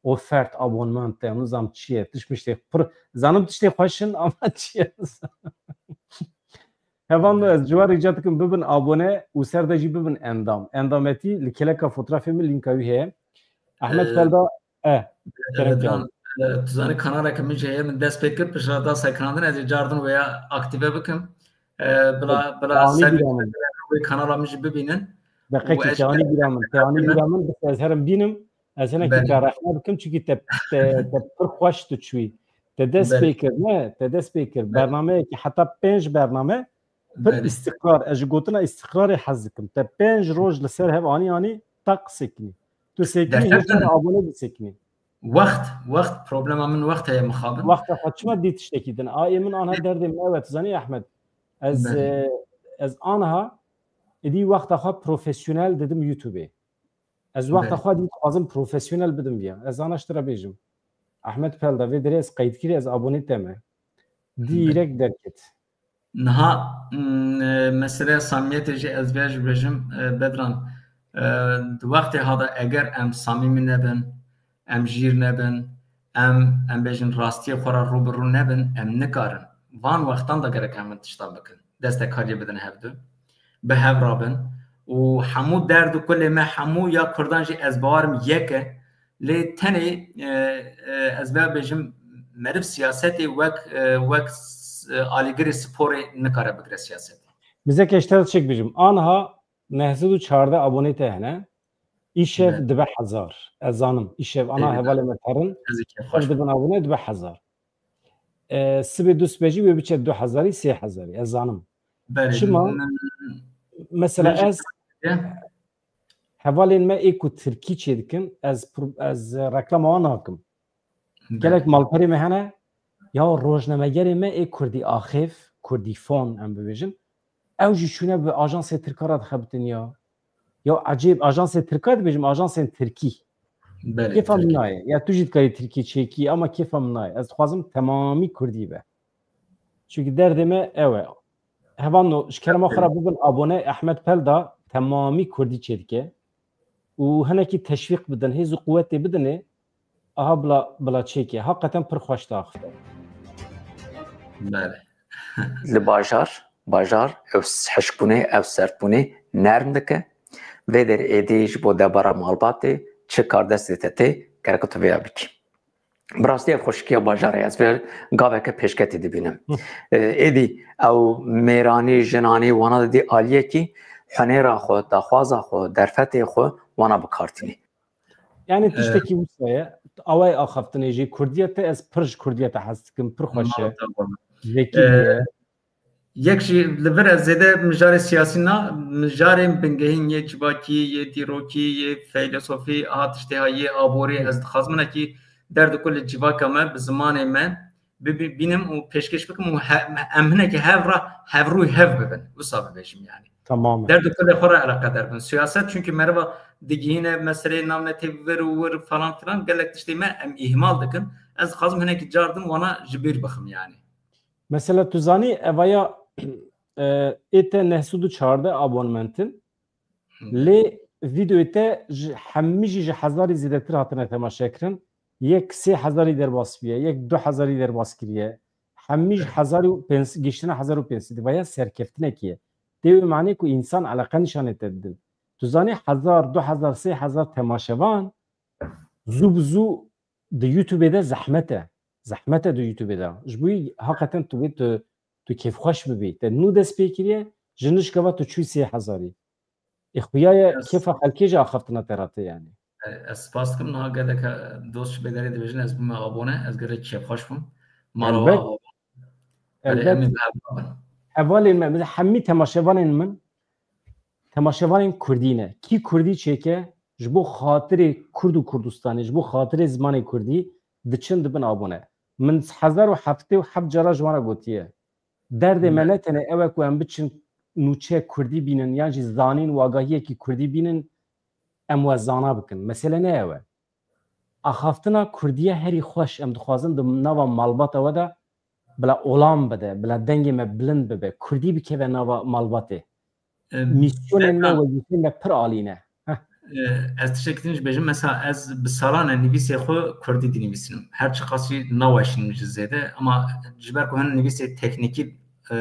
ofert, abonnement, te nizam çi ye, tişt miştê pir, zanim tiştê xweş in ama çi ye? Hevalno, ez ji we rica dikim bibin abone û ser de jî bibin endam. Endametî li keleka fotoğrafê min lînka wî heye. Ahmet Ee, Felda, eh, Evet, kerem can. Ee, tu zanî kanaleke min jî heye, min dest pê kir, piştre da sekinandin, ez ê cardin wêya aktive bikim. Ee, bila, bila Tewanî ser bîra min. Wê kanala min jî bibînin. Deqekî Û ez tewanî bîra min, tewanî bîra min, bes ez herim bînim. Ez hinekî Belê. Te rexne bikim, çunkî te, te, te pir xweş tu çûyî. Te dest Belê. Pê kir, ne? Te dest pê kir. Belê. Bernameyekî heta pênc bername pir Belê. Îstiqrar. Ez ji gotina îstiqrarê hez dikim. Te pênc roj li ser hev anî anî tak sekinî. Tu sekinî, Gerçekten hêşta mi? Abone bi sekinî. Wext, wext, problema min wext heye mixabin. Wexta xwe çima dî tiştekî din? A ê min anha derdê min ew e, tu zanî Ehmed. Ez, Belê. e, ez anha êdî wexta xwe profesyonel didim YouTubeê. Ez wexta Belê. xwe dî dixwazim profesyonel bidim viya. Ez ana ji te re bêjim. Ehmed Pelda, vê derê ez qeydkirî, ez abonê te me. Belê. Direkt derket. Niha, mm, e, meseleya samimiyetê jî ez vê ji bêjim, e, Bedran, e, di wextê ha de eger em samîmî nebin, em jîr nebin, em, em bêjin rastiyê xwe re rû bi rû nebin, em nikarin. Van wextan de gerek em tiştan bikin. Destekariyê bidin hevdu. Bi hev rabin. Û hemû derd û kulê me hemû ya Kurdan jî ez bawerim yek e. Lê tenê, e, e, ez vê bêjim meriv siyasetê wek, e, wek s-, e, alîgirê sporê nikare bigire siyasetê. Bizeke ji te çêk bijim. Anha neh sed û çardeh abonê te hene. Îşev Ne. dibe hezar. Ez zanim. Îşev ana Tevî de. hevalê me terin. Ez ê kêf Ev xweş dibin abone dibe hezar. E, sibê du sibê jî wê biçe du hezarî, sê hezarî. Ez zanim. Belê. Çima? N-, Mesela n-, ez Ya. hevalên me ê ku tirkî çêdikin, ez pr-, ez reklama wan nakim. Gelek malperê me hene, ya rojnamegerê me ê kurdî axêf, kurdîfon em bibêjin, ew jî çûne bi ajansê tirka re dixebitin ya. Ya ecêb, ajansê tirka dibêjim, ajansên tirkî. Belê, Kêfa min tirkî. nayê. Ya tu jî dikarî tirkî çêkî, ama kêfa min nayê. Ez dixwazim temamî kurdî be. Çunkî derdê me ew e. Hevalno, ji kerema xwe re bibin abone, Ehmed Pelda, temamî kurdî çêdike. Û hinekî teşwîq bidin, hêz û quwetê bidinê, aha bila, bila çêke. Heqeten pir xweş diaxifte. Belê. Li bajar, bajar ew hişkbûnê, ew sertbûnê nerm dike. Vê derê êdî ji bo debara malbatê çi kar destê te tê, gerek tu vêya bikî. Bi rastî ev xweşikiya bajarê ez vê gaveke pêşketî dibînim. Hı. E, êdî ew mêranî, jinanî wana didî aliyekî hunêra xwe, daxwaza xwe, derfetê xwe wana bi kar tînî. Yani E, tiştekî wisa ye. Awayê axaftinê jî kurdiya te, ez pir ji kurdiya te hez dikim, pir xweş e. Mala te wan. Zekî E, bûye. Yek jî li vir ez zêde mijarê siyasî na, mijarên bingehîn yê civakî, yê dîrokî, yê feylesofî, aha tiştê ha yê aborî, ez dixwazim hinekî derd û kulê civaka me bi zimanê me bibi-, bînim û pêşkêş bikim û he-, em hinekî hev re hevrûyê hev bibin. Wisa bibêjim yani. Tamamen. Derd û kulê xwe re eleqedar bin. Siyaset çunkî meriva digihîne meseleyê navnetê vir û wir falan filan gelek tiştê me em îhmal dikin. Ez dixwazim hinekî car din wana ji bîr bixim yani. Mesela tu zanî evaya, e, ê te neh sed û çardeh abonmentin, Hı. lê vîdeoyê te ji hemî jî ji hezarî zêdetir hatine temaşe kirin. Yek sê hezarî derbas bûye, yek du hezarî derbas kiriye. Hemî ji Evet. hezar û pênc, gihiştine hezar û pênc sed. Vaya serkeftinekî ye. Tê wê manê ku însan eleqe nîşanê te didin. Tu zanî hezar, du hezar, sê hezar temaşevan zû bi zû di YouTubeê de zehmet e. Zehmet e di YouTubeê de. Ji bo wî heqeten tu bê tu, tu kêfxweş bibî. Te nû dest pê kiriye, ji nişka ve tu çûyî sê hezarî. Ê xuya ye, Ez kêfa xelkê jî axaftina te re tê yani. E, ez spas dikim, niha gelek dost ji bê derê dibêjin, ez bûme abone, ez gelek kêfxweş bûm. Mala Elbet. wa Elbet. Hevalên me, mesela hemî temaşevanên min, temaşevanên kurdî ne. Kî kurdî çêke, ji bo xatirê Kurd û Kurdistanê, ji bo xatirê zimanê kurdî diçin dibin abone. Min hezar û heftê û heft cara ji wan re gotiye. Derdê me Ne. ne tenê ew e ku em biçin nûçe kurdî bînin, yan jî zanîn û agahiyekî kurdî bînin, em we zana bikin. Mesele ne ew e. Axaftina kurdiye herî xweş, em dixwazin di nava malbata we de bila olam bide, bila dengê me bilind bibe, kurdî bikeve nava malbatê. Em, Mîsyonên me, Bedran, wezîfên me pir alî ne. Heh. e, ez tiştekî din jî bêjim, mesela ez bi salan e nivîsê xwe kurdî dinivîsînim. Her çiqasî naweşînim ji zêde, ama ji ber ku hin nivîsê teknîkî, e,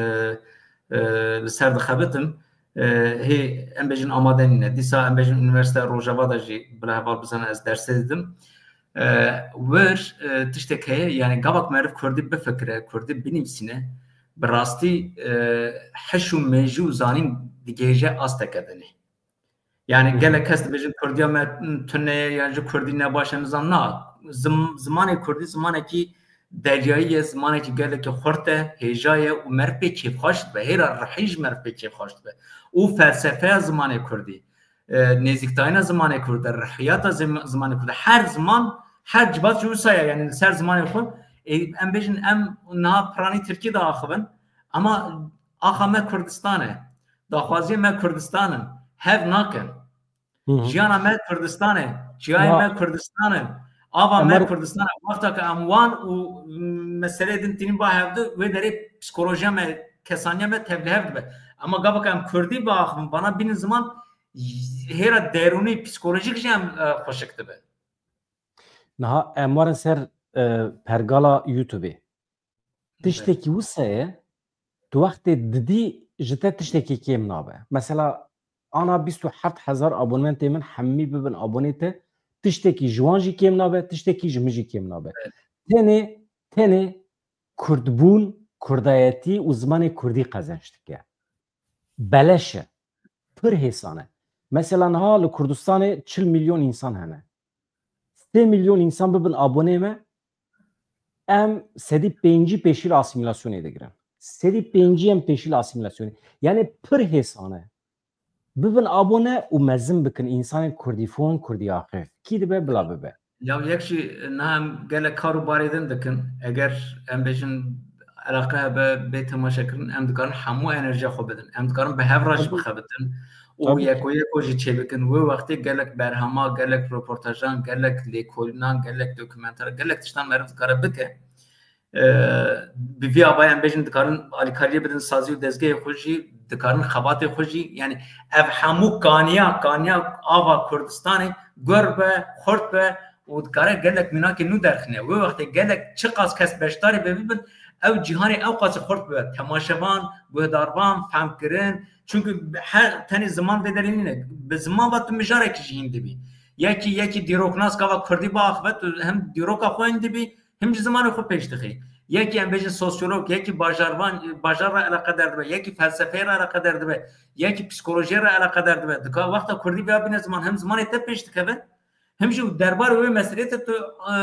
e, li ser dixebitim, e, hê em bêjin amade nîne. Dîsa em bêjin Unîversîteya Rojava de jî bila heval bizane ez dersê didim. E, wir, e, tiştek heye, yani gavak meriv kurdî bifikire, kurdî binivîsîne, bi rastî, e, hiş û mêjû û zanîn digihêje asteke dinê. Yani Hı hı. gelek kes dibêjin kurdiya me tune ye, yan ji kurdî ne baş e, nizam na. Zim-, zimanê kurdî zimanekî deryayî ye, zimanekî gelekî xurt e, hêja ye û meriv pê kêfxweş dibe. Hêra rihî ji meriv pê kêfxweş dibe. Û felsefeya zimanê kurdî, e, nêzîktayîna zimanê kurdî, rihiyata zim-, zimanê kurdî, her ziman Her civat jî wisa ye, yani li ser zimanê xwe. E, em bêjin em niha piranî tirkî diaxivin, ama axa me Kurdistan e. Daxwaziyê me Kurdistan in. Hev nakin. Hı hı. Jiyana me Kurdistan e. Çiyayê Ya. me Kurdistan in. Ava Em me ar- Kurdistan e. Wexta ke em wan û meseleyê din tînin ba hevdu, wê derê psikolojiya me, kesaniya me tevlihev dibe. Ama gava ke em Kurdî biaxivin, bana bînin ziman, hêra derûnî, psikolojîk jî em, e, xweşik dibe. Niha em warin ser, e, pergala YouTube-ê. Tiştekî wisa ye, tu wextê didî ji te tiştekî kêm nabe. Mesela, ana bîst û heft hezar abonementê min hemî bibin abonê te, tiştekî ji wan jî kêm nabe, tiştekî ji min jî kêm nabe. Evet. Tenê, tenê Kurdbûn, Kurdayetî û zimanê Kurdî qezenç dike. Beleş e. Pir hêsan e. Mesela niha li Kurdistanê çil milyon însan hene. Sê milyon însan bibin abonê me, em sedî pêncî pêşî li asîmîlasyonê digirin. Sedî pêncî em pêşî li asîmîlasyonê. Yani pir hêsan e. Bibin abone û mezin bikin însanên kurdîfon, kurdîaxif. Kî dibe bila bibe. Ya yek jî niha em gelek kar û barê din dikin. Eger em bêjin eleqe hebe bê temaşekirin, em dikarin hemû enerjiya xwe bidin. Em dikarin bi hev re jî Tabii. bixebitin û Tabii ki. yeko yeko jî çêbikin. Wê wextê gelek berhema, gelek roportajan, gelek lêkolînan, gelek dokumentar, gelek tiştan meriv dikare bike. E, bi vî avayê em bêjin dikarin alîkariyê bidin sazî û dezgehê xwe jî, dikarin xebatê xwe jî, yani ev hemû kaniya, kaniya ava Kurdistanê gur be, xurt be û dikare gelek mînakê nû derxîne. Wê wextê gelek çiqas kes beşdarî be bibin, ew cîhanê ew qasî xurt bibe. Temaşevan, guhdarvan, fehmkirin, çunku her tenê ziman vê derê nîne. Bi ziman ve tu mijarekî jî hîn dibî. Yekî, yekî dîroknas gava Kurdî biaxive, tu hem dîroka xwe hîn dibî, him ji zimanê xwe pêş dixî. Yekî em bêjin sosyolog, yekî bajarvan, bajar re eleqedar dibe, yekî felsefeyê re eleqedar dibe, yekî psikolojiyê re eleqedar dibe. Dika wexta Kurdî veya bîne ziman, him zimanê te pêş dikeve, him jî derbarê wê meseleyê te tu, e,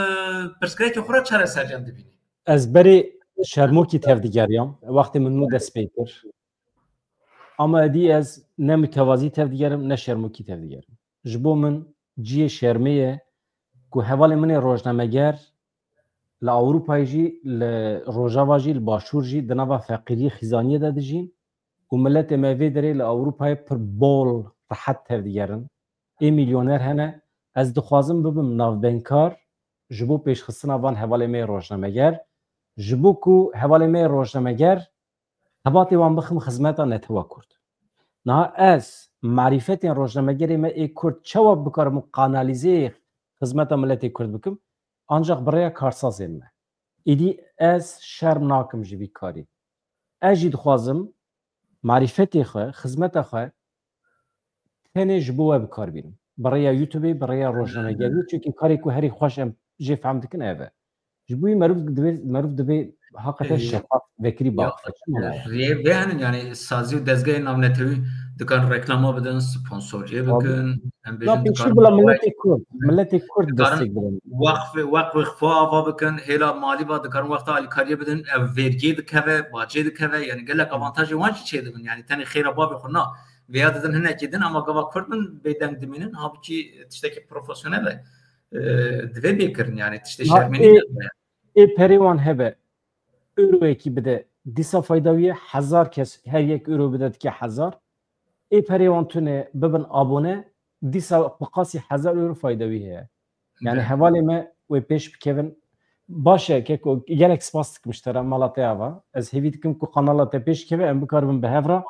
pirsgirêkê xwe re çaresercan dibînî. Ez berê şermokî tev digeriyam, wextê min nû dest pê kir. Ama edî ez ne mutewazî tev digerim, ne şermokî tev digerim. Ji bo min cihê şermê ye ku hevalê min ê rojnameger li Ewropayê jî, li Rojava jî, li Başûr jî di nava feqîriyê, xîzaniyê de dijîn û miletê me vê derê li Ewropayê pir bol, rehet tevdigerin. Ê milyoner hene. Ez dixwazim bibim navbenkar ji bo pêşxistina van hevalê me yê rojnameger, ji bo ku hevalê me yê rojnameger xebatê wan bixim xizmeta netewa Kurd. Niha ez marîfetên rojnamegerê me ê Kurd çawa bikarim û kanalîzeyê xizmeta miletê Kurd bikim, ancaq bi rêya karsazên me. Îdî ez şerm nakim ji vî karî. Ez jî dixwazim marîfetê xwe, xizmeta xwe tenê ji bo we bi kar bînim. Bi rêya YouTube-ê, bi rêya rojnamegeriyê, çunkî karê ku herî xweş em jê fehm dikin ev e. Ji bo wî meriv divê, meriv divê haqete Ê, şefaf vekirî ya, biaxife. Çima ne? Rê vê henin, yani sazî û dezgehên navnetewî dikarin reklama bidin, sponsoriyê Tabii. bikin, em La bêjin pêşî dikarin bila bi miletê Kurd, miletê Kurd dikarin destek bidin. Waqfê, waqfê xwe ava bikin, hêla malî va dikarin wexta alîkariyê bidin, ev vergiyê dikeve, bacê dikeve, yani gelek avantajê wan jî çêdibin, yani tenê xêra bavê xwe na. Vêya didin hinekî din, ama gava Kurd bin bêdeng dimînin, halbûkî tiştekî profesyonel e. E, divê bê kirin, yani tiştê Ha, şermê ê, nîne. ê perê wan hebe, euroyekî bide, dîsa fayda wî ye, hezar kes her yek euro bide dike hezar. Ê perê wan tune bibin abone, dîsa bi qasî hezar euro fayda wî heye. Yani Be. hevalê me wê pêş bikevin. Baş e, keko, gelek spas dikim ji te re, mala te ava. Ez hêvî dikim ku kanala te pêş keve, em bikaribin bi hev re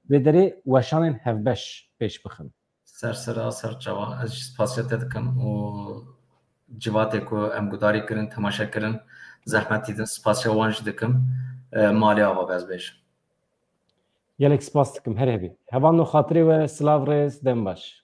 vê derê weşanên hevbeş pêş bixin. Ser sera, ser çava. Ez jî spasiya te dikim û civatê ku em gudarî kirin, temaşe kirin, zehmet dîtin, spasiya wan jî dikim. E, malê ava be ez bêjim. Gelek spas dikim, her hebî. Hevalno xatirê we, silav, rêz, dem baş.